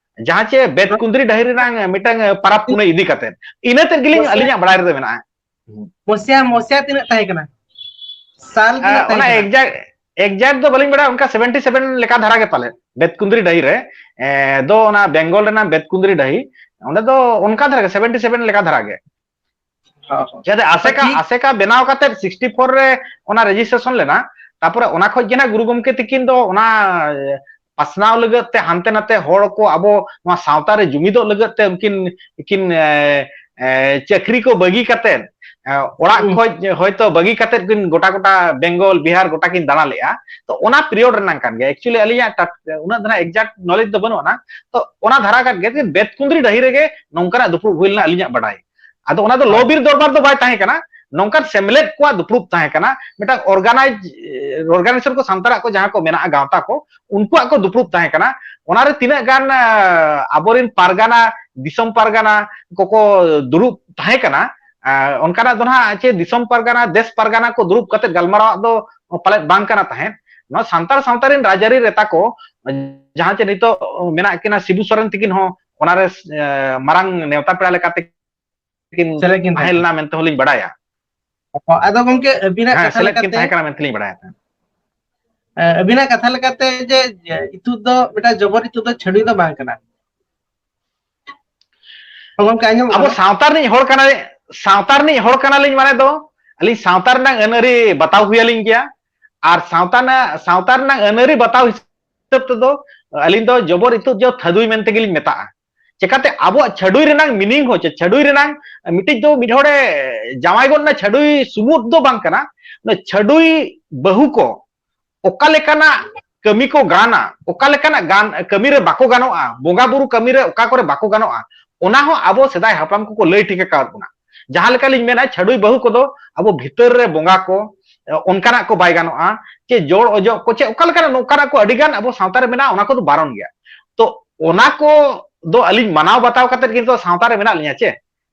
ᱡᱟᱦᱟᱸ ᱪᱮ ᱵᱮᱛᱠᱩᱸᱫᱽᱨᱤ ᱰᱟᱹᱦᱤ ᱨᱮᱱᱟᱝ ᱢᱤᱫᱴᱟᱝ ᱯᱟᱨᱟᱵᱽ ᱯᱩᱱᱟᱹᱭ ᱤᱫᱤ ᱠᱟᱛᱮᱫ᱾ ᱤᱱᱟᱹ ᱛᱮᱫ ᱜᱮᱞᱤᱧ, ᱢᱚᱥᱭᱟ-, ᱟᱹᱞᱤᱧᱟᱜ ᱵᱟᱲᱟᱭ ᱨᱮᱫᱚ ᱢᱮᱱᱟᱜᱼᱟ᱾ ᱢᱚᱥᱭᱟ, ᱢᱚᱥᱭᱟ ᱛᱤᱱᱟᱹᱜ ᱛᱟᱦᱮᱸ ᱠᱟᱱᱟ? ᱥᱟᱞ ᱟ, ᱛᱤᱱᱟᱹᱜ ᱛᱟᱦᱮᱸ ᱚᱱᱟ ᱠᱟᱱᱟ? Exact, exact ᱫᱚ ᱵᱟᱹᱞᱤᱧ ᱵᱟᱲᱟᱭᱟ, ᱚᱱᱠᱟ seventy seven ᱞᱮᱠᱟ ᱫᱷᱟᱨᱟ ᱜᱮ ᱯᱟᱞᱮᱫ, ᱵᱮᱛᱠᱩᱸᱫᱽᱨᱤ ᱰᱟᱹᱦᱤ ᱨᱮ, ᱮ, ᱫᱚ ᱚᱱᱟ ᱵᱮᱝᱜᱚᱞ ᱨᱮᱱᱟᱜ ᱵᱮᱛᱠᱩᱸᱫᱽᱨᱤ ᱰᱟᱹᱦᱤ, ᱚᱸᱰᱮ ᱫᱚ ᱚᱱᱠᱟ ᱫᱷᱟᱨᱟ ᱜᱮ, seventy seven ᱞᱮᱠᱟ ᱫᱷᱟᱨᱟ ᱜᱮ᱾ ᱦᱚᱸ, ᱦᱚᱸ᱾ ᱪᱮᱫᱟᱜ ᱟᱫᱚ ᱟᱥᱮᱠᱟ, ᱴᱷᱤᱠ ᱟᱥᱮᱠᱟ ᱵᱮᱱᱟᱣ ᱠᱟᱛᱮᱫ sixty four ᱨᱮ ᱚᱱᱟ registration ᱞᱮᱱᱟ, ᱛᱟᱯᱚᱨᱮ ᱚᱱᱟ ᱠᱷᱚᱡ ᱜᱮ ᱱᱟᱜ ᱜᱩᱨᱩ ᱜᱚᱢᱠᱮ ᱛᱤᱠᱤᱱ ᱫᱚ ᱚᱱᱟ, ᱮ, ᱯᱟᱥᱱᱟᱣ ᱞᱟᱹᱜᱤᱫ ᱛᱮ ᱦᱟᱱᱛᱮ ᱱᱟᱛᱮ ᱦᱚᱲ ᱠᱚ ᱟᱵᱚ ᱱᱚᱣᱟ ᱥᱟᱶᱛᱟ ᱨᱮ ᱡᱩᱢᱤᱫᱚᱜ ᱞᱟᱹᱜᱤᱫ ᱛᱮ ᱩᱱᱠᱤᱱ, ᱩᱱᱠᱤᱱ, ᱮ, ᱮ, ᱪᱟᱹᱠᱨᱤ ᱠᱚ ᱵᱟᱹᱜᱤ ᱠᱟᱛᱮᱫ, ᱮ, ᱚᱲᱟᱜ ᱦᱩᱸ᱾ ᱠᱷᱚᱡ ᱦᱚᱭᱛᱚ ᱵᱟᱹᱜᱤ ᱠᱟᱛᱮᱫ ᱠᱤᱱ ᱜᱚᱴᱟ ᱜᱚᱴᱟ ᱵᱮᱝᱜᱚᱞ, ᱵᱤᱦᱟᱨ ᱜᱚᱴᱟ ᱠᱤᱱ ᱫᱟᱬᱟ ᱞᱮᱜᱼᱟ᱾ ᱛᱚ ᱚᱱᱟ period ᱨᱮᱱᱟᱝ ᱠᱟᱱ ᱜᱮᱭᱟ᱾ Actually ᱟᱹᱞᱤᱧᱟᱜ ᱴᱟᱴ-, ᱩᱱᱟᱹᱜ ᱫᱷᱟᱨᱟ exact knowledge ᱫᱚ ᱵᱟᱹᱱᱩᱜ ᱟᱱᱟ᱾ ᱛᱚ ᱚᱱᱟ ᱫᱷᱟᱨᱟ ᱠᱟᱱ ᱜᱮᱭᱟ, ᱵᱮᱛᱠᱩᱸᱫᱽᱨᱤ ᱰᱟᱹᱦᱤ ᱨᱮᱜᱮ ᱱᱚᱝᱠᱟᱱᱟᱜ ᱫᱩᱯᱲᱩᱵ ᱦᱩᱭ ᱞᱮᱱᱟ ᱟᱹᱞᱤᱧᱟᱜ ᱵᱟᱰᱟᱭ᱾ ᱟᱫᱚ ᱚᱱᱟ ᱫᱚ ᱞᱚ ᱵᱤᱨ ᱫᱚᱨᱵᱟᱨ ᱫᱚ ᱵᱟᱭ ᱛᱟᱦᱮᱸ ᱠᱟᱱᱟ, ᱱᱚᱝᱠᱟᱱ ᱥᱮᱢᱞᱮᱫ ᱠᱚᱣᱟᱜ ᱫᱩᱯᱲᱩᱵ ᱛᱟᱦᱮᱸ ᱠᱟᱱᱟ, ᱢᱤᱫᱴᱟᱝ ᱚᱨᱜᱟᱱᱟᱭᱤᱡᱽ ᱚᱨᱜᱟᱱᱟᱭᱡᱮᱥᱚᱱ ᱠᱚ ᱥᱟᱱᱛᱟᱲᱟᱜ ᱠᱚ ᱡᱟᱦᱟᱸ ᱠᱚ ᱢᱮᱱᱟᱜᱼᱟ ᱜᱟᱶᱛᱟ ᱠᱚ, ᱩᱱᱠᱩᱣᱟᱜ ᱠᱚ ᱫᱩᱯᱲᱩᱵ ᱛᱟᱦᱮᱸ ᱠᱟᱱᱟ᱾ ᱚᱱᱟᱨᱮ ᱛᱤᱱᱟᱹᱜ ᱜᱟᱱ ᱟᱵᱚᱨᱮᱱ ᱯᱟᱨᱜᱟᱱᱟ, ᱫᱤᱥᱚᱢ ᱯᱟᱨᱜᱟᱱᱟ ᱠᱚᱠᱚ ᱫᱩᱲᱩᱵ ᱛᱟᱦᱮᱸ ᱠᱟᱱᱟ, ᱚᱱᱠᱟᱱᱟᱜ ᱫᱚ ᱱᱟᱦᱟᱜ ᱪᱮ ᱫᱤᱥᱚᱢ ᱯᱟᱨᱜᱟᱱᱟ, ᱫᱮᱥ ᱯᱟᱨᱜᱟᱱᱟ ᱠᱚ ᱫᱩᱲᱩᱵ ᱠᱟᱛᱮ ᱜᱟᱞᱢᱟᱨᱟᱣ ᱫᱚ ᱯᱟᱞᱮᱫ ᱵᱟᱝ ᱠᱟᱱᱟ ᱛᱟᱦᱮᱸᱫ᱾ ᱱᱚᱣᱟ ᱥᱟᱱᱛᱟᱲ ᱥᱟᱶᱛᱟ ᱨᱮᱱ ᱨᱟᱡᱽᱟᱹᱨᱤ ᱱᱮᱛᱟ ᱠᱚ ᱡᱟᱦᱟᱸ ᱪᱮ ᱱᱤᱛᱚᱜ ᱢᱮᱱᱟᱜ ᱠᱤᱱᱟ, ᱥᱤᱵᱩ ᱥᱚᱨᱮᱱ ᱛᱤᱠᱤᱱ ᱦᱚᱸ ᱚᱱᱟᱨᱮ ᱢᱟᱨᱟᱝ ᱱᱮᱣᱛᱟ ᱯᱮᱲᱟ ᱞᱮᱠᱟᱛᱮ ᱠᱤᱱ ᱛᱟᱦᱮᱸ ᱞᱮᱱᱟ ᱢᱮᱱᱛᱮ ᱦᱚᱸᱞᱤᱧ ᱵᱟᱲᱟᱭᱟ᱾ ᱟᱫᱚ ᱜᱚᱢᱠᱮ, ᱟᱹᱵᱤᱱᱟᱜ ᱠᱟᱛᱷᱟ ᱞᱮᱠᱟᱛᱮ, ᱛᱟᱦᱮᱸ ᱠᱟᱱᱟ ᱢᱮᱱᱛᱮ ᱞᱤᱧ ᱵᱟᱲᱟᱭᱟ᱾ ᱟᱹᱵᱤᱱᱟᱜ ᱠᱟᱛᱷᱟ ᱞᱮᱠᱟᱛᱮ ᱡᱮ ᱤᱛᱩᱫ ᱫᱚ ᱢᱤᱫᱴᱟᱝ ᱡᱚᱵᱚᱨ ᱤᱛᱩᱫ ᱫᱚ ᱪᱷᱟᱹᱰᱩᱭ ᱫᱚ ᱵᱟᱝ ᱠᱟᱱᱟ᱾ ᱜᱚᱢᱠᱮ, ᱟᱸᱡᱚᱢᱚᱜ ᱟᱵᱚ ᱠᱟᱱᱟ? ᱥᱟᱶᱛᱟ ᱨᱤᱱᱤᱡ ᱦᱚᱲ ᱠᱟᱱᱟᱞᱤᱧ, ᱥᱟᱶᱛᱟ ᱨᱤᱱᱤᱡ ᱦᱚᱲ ᱠᱟᱱᱟᱞᱤᱧ ᱢᱟᱱᱮ ᱫᱚ ᱟᱹᱞᱤᱧ ᱥᱟᱶᱛᱟ ᱨᱮᱱᱟᱜ ᱟᱹᱱ ᱟᱹᱨᱤ ᱵᱟᱛᱟᱣ ᱦᱩᱭ ᱟᱹᱞᱤᱧ ᱜᱮᱭᱟ᱾ ᱟᱨ ᱥᱟᱶᱛᱟ ᱨᱮᱱᱟᱜ, ᱥᱟᱶᱛᱟ ᱨᱮᱱᱟᱜ ᱟᱹᱱ ᱟᱹᱨᱤ ᱵᱟᱛᱟᱣ ᱦᱤᱥᱟᱹᱵ ᱛᱮᱫᱚ ᱟᱹᱞᱤᱧ ᱫᱚ ᱡᱚᱵᱚᱨ ᱤᱛᱩᱫ ᱡᱚ ᱛᱷᱟᱹᱫᱩᱭ ᱢᱮᱱᱛᱮ ᱜᱮᱞᱤᱧ ᱢᱮᱛᱟᱜᱼᱟ᱾ ᱪᱮᱠᱟᱛᱮ ᱟᱵᱚᱣᱟᱜ ᱪᱷᱟᱹᱰᱩᱭ ᱨᱮᱱᱟᱝ meaning ᱦᱚᱸ ᱪᱮ ᱪᱷᱟᱹᱰᱩᱭ ᱨᱮᱱᱟᱝ ᱢᱤᱫᱴᱤᱡ ᱫᱚ ᱢᱤᱫ ᱦᱚᱲᱮ ᱡᱟᱶᱟᱭ ᱜᱚᱫ ᱮᱱᱟ, ᱪᱷᱟᱹᱰᱩᱭ ᱥᱩᱢᱩᱫ ᱫᱚ ᱵᱟᱝ ᱠᱟᱱᱟ᱾ ᱚᱱᱟ ᱪᱷᱟᱹᱰᱩᱭ ᱵᱟᱹᱦᱩ ᱠᱚ ᱚᱠᱟ ᱞᱮᱠᱟᱱᱟᱜ ᱠᱟᱹᱢᱤ ᱠᱚ ᱜᱟᱱᱟ, ᱚᱠᱟ ᱞᱮᱠᱟᱱᱟᱜ ᱜᱟᱱ ᱠᱟᱹᱢᱤ ᱨᱮ ᱵᱟᱠᱚ ᱜᱟᱱᱚᱜᱼᱟ, ᱵᱚᱸᱜᱟ ᱵᱩᱨᱩ ᱠᱟᱹᱢᱤ ᱨᱮ ᱚᱠᱟ ᱠᱚᱨᱮ ᱵᱟᱠᱚ ᱜᱟᱱᱚᱜᱼᱟ, ᱚᱱᱟ ᱦᱚᱸ ᱟᱵᱚ ᱥᱮᱫᱟᱭ ᱦᱟᱯᱲᱟᱢ ᱠᱚᱠᱚ ᱞᱟᱹᱭ ᱴᱷᱤᱠ ᱟᱠᱟᱫ ᱵᱚᱱᱟ᱾ ᱡᱟᱦᱟᱸ ᱞᱮᱠᱟ ᱞᱤᱧ ᱢᱮᱱᱟ, ᱪᱷᱟᱹᱰᱩᱭ ᱵᱟᱹᱦᱩ ᱠᱚᱫᱚ ᱟᱵᱚ ᱵᱷᱤᱛᱟᱹᱨ ᱨᱮ ᱵᱚᱸᱜᱟ ᱠᱚ, ᱮ, ᱚᱱᱠᱟᱱᱟᱜ ᱠᱚ ᱵᱟᱭ ᱜᱟᱱᱚᱜᱼᱟ, ᱪᱮ ᱡᱚᱲ ᱚᱡᱚᱜ ᱠᱚ, ᱪᱮ ᱚᱠᱟ ᱞᱮᱠᱟᱱᱟᱜ ᱱᱚᱝᱠᱟᱱᱟᱜ ᱠᱚ ᱟᱹᱰᱤ ᱜᱟᱱ ᱟᱵᱚ ᱥᱟᱶᱛᱟ ᱨᱮ ᱢᱮᱱᱟᱜᱼᱟ, ᱚᱱᱟ ᱠᱚᱫᱚ ᱵᱟᱨᱚᱱ ᱜᱮᱭᱟ᱾ ᱛᱚ ᱚᱱᱟ ᱠᱚ ᱫᱚ ᱟᱹᱞᱤᱧ ᱢᱟᱱᱟᱣ ᱵᱟᱛᱟᱣ ᱠᱟᱛᱮᱫ ᱜᱮ ᱱᱤᱛᱚᱜ ᱥᱟᱶᱛᱟ ᱨᱮ ᱢᱮᱱᱟᱜ ᱞᱤᱧᱟ ᱪᱮ᱾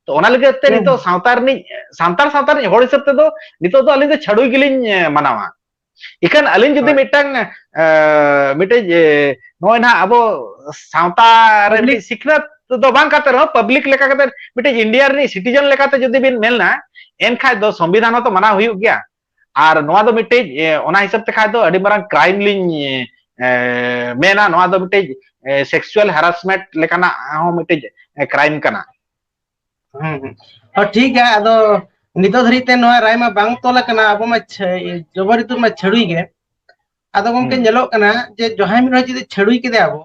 ᱛᱚ ᱚᱱᱟ ᱞᱟᱹᱜᱤᱫ ᱛᱮ ᱦᱩᱸ᱾ ᱱᱤᱛᱚᱜ ᱥᱟᱶᱛᱟ ᱨᱤᱱᱤᱡ, ᱥᱟᱱᱛᱟᱲ ᱥᱟᱶᱛᱟ ᱨᱤᱱᱤᱡ ᱦᱚᱲ ᱦᱤᱥᱟᱹᱵ ᱛᱮᱫᱚ ᱱᱤᱛᱚᱜ ᱫᱚ ᱟᱹᱞᱤᱧ ᱫᱚ ᱪᱷᱟᱹᱰᱩᱭ ᱜᱮᱞᱤᱧ, ᱮ, ᱢᱟᱱᱟᱣᱟ᱾ ᱤᱠᱷᱟᱹᱱ ᱟᱹᱞᱤᱧ ᱡᱩᱫᱤ ᱦᱳᱭ᱾ ᱢᱤᱫᱴᱟᱝ, ᱮ, ᱢᱤᱫᱴᱤᱡ, ᱮ, ᱱᱚᱜᱼᱚᱭ ᱱᱟᱦᱟᱜ ᱟᱵᱚ ᱥᱟᱶᱛᱟ ᱨᱮ public ᱢᱤᱫᱴᱤᱡ ᱥᱤᱠᱷᱱᱟᱹᱛ ᱫᱚ ᱵᱟᱝ ᱠᱟᱛᱮ ᱨᱮᱦᱚᱸ, public ᱞᱮᱠᱟ ᱠᱟᱛᱮ ᱢᱤᱫᱴᱤᱡ India ᱨᱤᱱᱤᱡ citizen ᱞᱮᱠᱟᱛᱮ ᱡᱩᱫᱤ ᱵᱤᱱ ᱢᱮᱱᱟ, ᱮᱱᱠᱷᱟᱡ ᱫᱚ ᱥᱚᱝᱵᱤᱫᱷᱟᱱ ᱦᱚᱸᱛᱚ ᱢᱟᱱᱟᱣ ᱦᱩᱭᱩᱜ ᱜᱮᱭᱟ᱾ ᱟᱨ ᱱᱚᱣᱟ ᱫᱚ ᱢᱤᱫᱴᱤᱡ, ᱮ, ᱚᱱᱟ ᱦᱤᱥᱟᱹᱵ ᱛᱮ ᱠᱷᱟᱡ ᱫᱚ ᱟᱹᱰᱤ ᱢᱟᱨᱟᱝ crime ᱞᱤᱧ, ᱮ, ᱢᱮᱱᱟ᱾ ᱱᱚᱣᱟ ᱫᱚ ᱢᱤᱫᱴᱤᱡ, ᱮ, sexual harassment ᱞᱮᱠᱟᱱᱟᱜ ᱦᱚᱸ ᱢᱤᱫᱴᱤᱡ, ᱮ, crime ᱠᱟᱱᱟ᱾ ᱦᱩᱸ, ᱦᱩᱸ᱾ ᱦᱚᱸ, ᱴᱷᱤᱠ ᱜᱮᱭᱟ᱾ ᱟᱫᱚ ᱱᱤᱛᱚᱜ ᱫᱷᱟᱹᱨᱤᱡ ᱛᱮ ᱱᱚᱣᱟ ᱨᱟᱭ ᱢᱟ ᱵᱟᱝ ᱛᱚᱞ ᱟᱠᱟᱱᱟ, ᱟᱵᱚ ᱢᱟ ᱪᱷᱟ-, ᱡᱚᱵᱚᱨ ᱤᱛᱩᱫ ᱢᱟ ᱪᱷᱟᱹᱰᱩᱭ ᱜᱮ᱾ ᱟᱫᱚ ᱜᱚᱢᱠᱮ, ᱦᱩᱸ᱾ ᱧᱮᱞᱚᱜ ᱠᱟᱱᱟ ᱡᱮ ᱡᱟᱦᱟᱸᱭ ᱢᱤᱫ ᱦᱚᱲ ᱡᱩᱫᱤ ᱪᱷᱟᱹᱰᱩᱭ ᱠᱮᱫᱮᱭᱟ ᱵᱚ,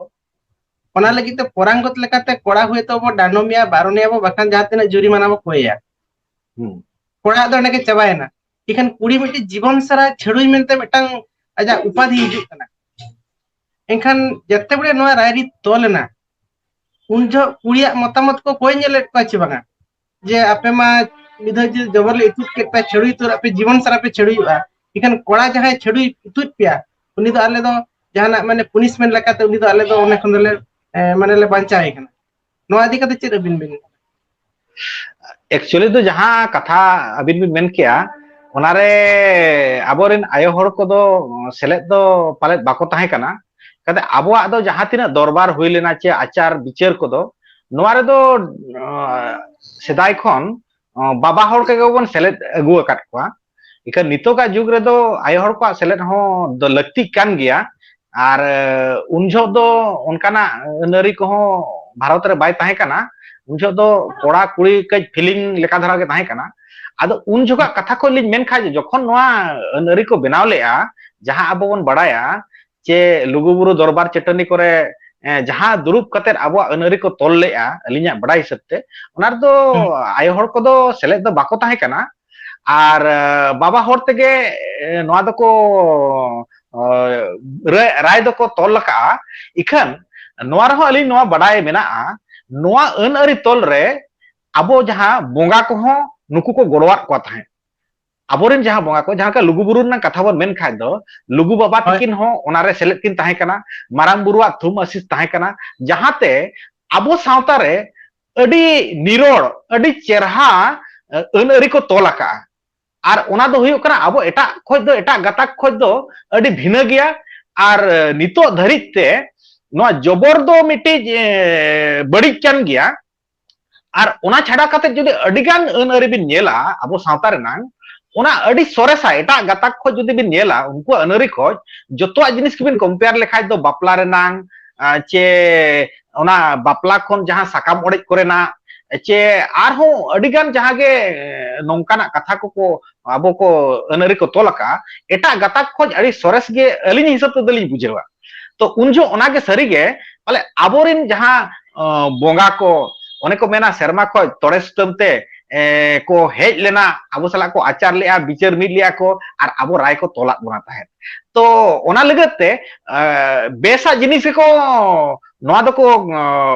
ᱚᱱᱟ ᱦᱩᱸ᱾ ᱞᱟᱹᱜᱤᱫ ᱛᱮ ᱯᱚᱨᱟᱝᱜᱚᱛ ᱞᱮᱠᱟᱛᱮ ᱠᱚᱲᱟ ᱦᱚᱭᱛᱳ ᱵᱚ ᱰᱟᱸᱰᱚᱢᱮᱭᱟ, ᱵᱟᱨᱚᱱᱮᱭᱟ ᱵᱚ, ᱵᱟᱠᱷᱟᱱ ᱡᱟᱦᱟᱸ ᱛᱤᱱᱟᱹᱜ ᱡᱩᱨᱤᱢᱟᱱᱟ ᱵᱚ ᱠᱚᱭᱮᱭᱟ᱾ ᱦᱩᱸ᱾ ᱠᱚᱲᱟ ᱫᱚ ᱚᱸᱰᱮ ᱜᱮ ᱪᱟᱵᱟᱭᱮᱱᱟ᱾ ᱤᱠᱷᱟᱹᱱ ᱠᱩᱲᱤ ᱢᱤᱫᱴᱤᱡ ᱡᱤᱵᱚᱱ ᱥᱟᱨᱟ ᱪᱷᱟᱹᱰᱩᱭ ᱢᱮᱱᱛᱮ ᱢᱤᱫᱴᱟᱝ ᱟᱡᱟᱜ ᱩᱯᱟᱫᱷᱤ ᱦᱤᱡᱩᱜ ᱠᱟᱱᱟ᱾ ᱮᱱᱠᱷᱟᱱ ᱡᱮᱛᱮ ᱵᱮᱲᱮ ᱱᱚᱣᱟ ᱨᱟᱭᱨᱤᱛ ᱛᱚᱞ ᱮᱱᱟ, ᱩᱱ ᱡᱚᱦᱚᱜ ᱠᱩᱲᱤᱭᱟᱜ ᱢᱚᱛᱟᱢᱚᱛ ᱠᱚ ᱠᱚᱭ ᱧᱮᱞᱮᱫ ᱠᱚᱣᱟ ᱪᱮ ᱵᱟᱝᱟ? ᱡᱮ ᱟᱯᱮ ᱢᱟ ᱢᱤᱫ ᱫᱷᱟᱣ ᱡᱮ ᱡᱚᱵᱚᱨ ᱞᱮ ᱤᱛᱩᱫ ᱠᱮᱫ ᱯᱮ, ᱪᱷᱟᱹᱲᱩᱭ ᱩᱛᱟᱹᱨ, ᱟᱯᱮ ᱡᱤᱵᱚᱱ ᱥᱟᱨᱟ ᱯᱮ ᱪᱷᱟᱹᱲᱩᱭᱚᱜᱼᱟ, ᱮᱱᱠᱷᱟᱱ ᱠᱚᱲᱟ ᱡᱟᱦᱟᱸᱭ ᱪᱷᱟᱹᱲᱩᱭ ᱤᱛᱩᱫ ᱯᱮᱭᱟ, ᱩᱱᱤ ᱫᱚ ᱟᱞᱮ ᱫᱚ ᱡᱟᱦᱟᱱᱟᱜ ᱢᱟᱱᱮ punishment ᱞᱮᱠᱟᱛᱮ ᱩᱱᱤ ᱫᱚ ᱟᱞᱮ ᱫᱚ ᱚᱸᱰᱮ ᱠᱷᱚᱱ ᱫᱚᱞᱮ, ᱮ, ᱢᱟᱱᱮ ᱞᱮ ᱵᱟᱧᱪᱟᱣᱮ ᱠᱟᱱᱟ᱾ ᱱᱚᱣᱟ ᱤᱫᱤ ᱠᱟᱛᱮ ᱪᱮᱫ ᱟᱹᱵᱤᱱ ᱵᱤᱱ? Actually ᱫᱚ ᱡᱟᱦᱟᱸ ᱠᱟᱛᱷᱟ ᱟᱹᱵᱤᱱ ᱵᱤᱱ ᱢᱮᱱ ᱠᱮᱜᱼᱟ, ᱚᱱᱟᱨᱮ ᱟᱵᱚᱨᱮᱱ ᱟᱭᱳ ᱦᱚᱲ ᱠᱚᱫᱚ ᱥᱮᱞᱮᱫ ᱫᱚ ᱯᱟᱞᱮᱫ ᱵᱟᱠᱚ ᱛᱟᱦᱮᱸ ᱠᱟᱱᱟ᱾ ᱠᱟᱛᱮ ᱟᱵᱚᱣᱟᱜ ᱫᱚ ᱡᱟᱦᱟᱸ ᱛᱤᱱᱟᱹᱜ ᱫᱚᱨᱵᱟᱨ ᱦᱩᱭ ᱞᱮᱱᱟ ᱪᱮ ᱟᱪᱟᱨ ᱵᱤᱪᱟᱹᱨ ᱠᱚᱫᱚ, ᱱᱚᱣᱟ ᱨᱮᱫᱚ, ᱟᱸ, ᱥᱮᱫᱟᱭ ᱠᱷᱚᱱ, ᱟᱸ, ᱵᱟᱵᱟ ᱦᱚᱲ ᱠᱚᱜᱮ ᱵᱚᱱ ᱥᱮᱞᱮᱫ ᱟᱹᱜᱩ ᱟᱠᱟᱫ ᱠᱚᱣᱟ᱾ ᱤᱠᱷᱟᱹᱱ ᱱᱤᱛᱚᱜᱟᱜ ᱡᱩᱜᱽ ᱨᱮᱫᱚ ᱟᱭᱳ ᱦᱚᱲ ᱠᱚᱣᱟᱜ ᱥᱮᱞᱮᱫ ᱦᱚᱸ ᱫᱚ ᱞᱟᱹᱠᱛᱤᱜ ᱠᱟᱱ ᱜᱮᱭᱟ᱾ ᱟᱨ, ᱟᱸ, ᱩᱱ ᱡᱚᱦᱚᱜ ᱫᱚ ᱚᱱᱠᱟᱱᱟᱜ ᱟᱹᱱ ᱟᱹᱨᱤ ᱠᱚᱦᱚᱸ ᱵᱷᱟᱨᱚᱛ ᱨᱮ ᱵᱟᱭ ᱛᱟᱦᱮᱸ ᱠᱟᱱᱟ᱾ ᱩᱱ ᱡᱚᱦᱚᱜ ᱫᱚ ᱠᱚᱲᱟ ᱠᱩᱲᱤ ᱠᱟᱹᱡ feeling ᱞᱮᱠᱟ ᱫᱷᱟᱨᱟ ᱜᱮ ᱛᱟᱦᱮᱸ ᱠᱟᱱᱟ᱾ ᱟᱫᱚ ᱩᱱ ᱡᱚᱠᱷᱟᱜ ᱠᱟᱛᱷᱟ ᱠᱷᱚᱱ ᱞᱤᱧ ᱢᱮᱱ ᱠᱷᱟᱡ, ᱡᱚᱠᱷᱚᱱ ᱱᱚᱣᱟ ᱟᱹᱱ ᱟᱹᱨᱤ ᱠᱚ ᱵᱮᱱᱟᱣ ᱞᱮᱜᱼᱟ, ᱡᱟᱦᱟᱸ ᱟᱵᱚ ᱵᱚᱱ ᱵᱟᱲᱟᱭᱟ ᱪᱮ ᱞᱩᱜᱩᱵᱩᱨᱩ ᱫᱚᱨᱵᱟᱨ ᱪᱟᱹᱴᱟᱹᱱᱤ ᱠᱚᱨᱮ, ᱮ, ᱡᱟᱦᱟᱸ ᱫᱩᱲᱩᱵ ᱠᱟᱛᱮᱫ ᱟᱵᱚᱣᱟᱜ ᱟᱹᱱ ᱟᱹᱨᱤ ᱠᱚ ᱛᱚᱞ ᱞᱮᱜᱼᱟ, ᱟᱹᱞᱤᱧᱟᱜ ᱵᱟᱲᱟᱭ ᱦᱤᱥᱟᱹᱵ ᱛᱮ, ᱚᱱᱟ ᱨᱮᱫᱚ ᱦᱩᱸ᱾ ᱟᱭᱳ ᱦᱚᱲ ᱠᱚᱫᱚ ᱥᱮᱞᱮᱫ ᱫᱚ ᱵᱟᱠᱚ ᱛᱟᱦᱮᱸ ᱠᱟᱱᱟ᱾ ᱟᱨ, ᱮ, ᱵᱟᱵᱟ ᱦᱚᱲ ᱛᱮᱜᱮ, ᱮ, ᱱᱚᱣᱟ ᱫᱚᱠᱚ, ᱮ, ᱨᱟᱭ, ᱨᱟᱭ ᱫᱚᱠᱚ ᱛᱚᱞ ᱟᱠᱟᱜᱼᱟ᱾ ᱤᱠᱷᱟᱹᱱ ᱱᱚᱣᱟ ᱨᱮᱦᱚᱸ ᱟᱹᱞᱤᱧ ᱱᱚᱣᱟ ᱵᱟᱰᱟᱭ ᱢᱮᱱᱟᱜᱼᱟ, ᱱᱚᱣᱟ ᱟᱹᱱ ᱟᱹᱨᱤ ᱛᱚᱞ ᱨᱮ ᱟᱵᱚ ᱡᱟᱦᱟᱸ ᱵᱚᱸᱜᱟ ᱠᱚᱦᱚᱸ ᱱᱩᱠᱩ ᱠᱚ ᱜᱚᱲᱚᱣᱟᱫ ᱠᱚᱣᱟ ᱛᱟᱦᱮᱸᱫ᱾ ᱟᱵᱚᱨᱮᱱ ᱡᱟᱦᱟᱸ ᱵᱚᱸᱜᱟ ᱠᱚ, ᱡᱟᱦᱟᱸ ᱞᱮᱠᱟ ᱞᱩᱜᱩᱵᱩᱨᱩ ᱨᱮᱱᱟᱜ ᱠᱟᱛᱷᱟ ᱵᱚᱱ ᱢᱮᱱ ᱠᱷᱟᱡ ᱫᱚ, ᱞᱩᱜᱩ ᱵᱟᱵᱟ ᱦᱳᱭ᱾ ᱛᱟᱹᱠᱤᱱ ᱦᱚᱸ ᱚᱱᱟᱨᱮ ᱥᱮᱞᱮᱫ ᱠᱤᱱ ᱛᱟᱦᱮᱸ ᱠᱟᱱᱟ, ᱢᱟᱨᱟᱝ ᱵᱩᱨᱩᱣᱟᱜ ᱛᱷᱩᱢ ᱟᱥᱤᱥ ᱛᱟᱦᱮᱸ ᱠᱟᱱᱟ, ᱡᱟᱦᱟᱸᱛᱮ ᱟᱵᱚ ᱥᱟᱶᱛᱟ ᱨᱮ ᱟᱹᱰᱤ ᱱᱤᱨᱚᱲ, ᱟᱹᱰᱤ ᱪᱮᱨᱦᱟ, ᱮ, ᱟᱹᱱ ᱟᱹᱨᱤ ᱠᱚ ᱛᱚᱞ ᱟᱠᱟᱜᱼᱟ᱾ ᱟᱨ ᱚᱱᱟ ᱫᱚ ᱦᱩᱭᱩᱜ ᱠᱟᱱᱟ ᱟᱵᱚ ᱮᱴᱟᱜ ᱠᱷᱚᱡ ᱫᱚ, ᱮᱴᱟᱜ ᱜᱟᱛᱟᱠ ᱠᱷᱚᱡ ᱫᱚ ᱟᱹᱰᱤ ᱵᱷᱤᱱᱟᱹ ᱜᱮᱭᱟ᱾ ᱟᱨ, ᱮ, ᱱᱤᱛᱚᱜ ᱫᱷᱟᱹᱨᱤᱡ ᱛᱮ ᱱᱚᱣᱟ ᱡᱚᱵᱚᱨ ᱫᱚ ᱢᱤᱫᱴᱤᱡ, ᱮ, ᱵᱟᱹᱲᱤᱡ ᱠᱟᱱ ᱜᱮᱭᱟ᱾ ᱟᱨ ᱚᱱᱟ ᱪᱷᱟᱰᱟ ᱠᱟᱛᱮ ᱡᱩᱫᱤ ᱟᱹᱰᱤᱜᱟᱱ ᱟᱹᱱ ᱟᱹᱨᱤ ᱵᱤᱱ ᱧᱮᱞᱟ ᱟᱵᱚ ᱥᱟᱶᱛᱟ ᱨᱮᱱᱟᱝ, ᱚᱱᱟ ᱟᱹᱰᱤ ᱥᱚᱨᱮᱥᱟ᱾ ᱮᱴᱟᱜ ᱜᱟᱛᱟᱠ ᱠᱷᱚᱡ ᱡᱩᱫᱤ ᱵᱤᱱ ᱧᱮᱞᱟ, ᱩᱱᱠᱩᱣᱟᱜ ᱟᱹᱱ ᱟᱹᱨᱤ ᱠᱷᱚᱡ ᱡᱚᱛᱚᱣᱟᱜ ᱡᱤᱱᱤᱥ ᱜᱮᱵᱤᱱ compare ᱞᱮᱠᱷᱟᱡ ᱫᱚ, ᱵᱟᱯᱞᱟ ᱨᱮᱱᱟᱝ, ᱟ, ᱪᱮ ᱚᱱᱟ ᱵᱟᱯᱞᱟ ᱠᱷᱚᱱ ᱡᱟᱦᱟᱸ ᱥᱟᱠᱟᱢ ᱚᱲᱮᱡ ᱠᱚᱨᱮᱱᱟᱜ, ᱪᱮ ᱟᱨᱦᱚᱸ ᱟᱹᱰᱤᱜᱟᱱ ᱡᱟᱦᱟᱸ ᱜᱮ, ᱮ, ᱱᱚᱝᱠᱟᱱᱟᱜ ᱠᱟᱛᱷᱟ ᱠᱚᱠᱚ ᱟᱵᱚ ᱠᱚ ᱟᱹᱱ ᱟᱹᱨᱤ ᱠᱚ ᱛᱚᱞ ᱟᱠᱟᱜᱼᱟ, ᱮᱴᱟᱜ ᱜᱟᱛᱟᱠ ᱠᱷᱚᱡ ᱟᱹᱰᱤ ᱥᱚᱨᱮᱥ ᱜᱮ ᱟᱹᱞᱤᱧ ᱦᱤᱥᱟᱹᱵ ᱛᱮᱫᱚ ᱞᱤᱧ ᱵᱩᱡᱷᱟᱹᱣᱟ᱾ ᱛᱚ ᱩᱱ ᱡᱚᱦᱚᱜ ᱚᱱᱟᱜᱮ ᱥᱟᱹᱨᱤᱜᱮ, ᱯᱟᱞᱮ ᱟᱵᱚᱨᱮᱱ ᱡᱟᱦᱟᱸ, ᱟᱸ, ᱵᱚᱸᱜᱟ ᱠᱚ, ᱚᱱᱮ ᱠᱚ ᱢᱮᱱᱟ, ᱥᱮᱨᱢᱟ ᱠᱷᱚᱡ ᱛᱚᱲᱮ ᱥᱩᱛᱟᱹᱢ ᱛᱮ, ᱮ, ᱠᱚ ᱦᱮᱡ ᱞᱮᱱᱟ, ᱟᱵᱚ ᱥᱟᱞᱟᱜ ᱠᱚ ᱟᱪᱟᱨ ᱞᱮᱜᱼᱟ, ᱵᱤᱪᱟᱹᱨ ᱢᱤᱫ ᱞᱮᱜᱼᱟ ᱠᱚ, ᱟᱨ ᱟᱵᱚ ᱨᱟᱭ ᱠᱚ ᱛᱚᱞᱟᱫ ᱵᱚᱱᱟ ᱛᱟᱦᱮᱸᱫ᱾ ᱛᱚ ᱚᱱᱟ ᱞᱟᱹᱜᱤᱫ ᱛᱮ, ᱮ, ᱵᱮᱥᱟᱜ ᱡᱤᱱᱤᱥ ᱜᱮᱠᱚ ᱱᱚᱣᱟ ᱫᱚᱠᱚ, ᱮ,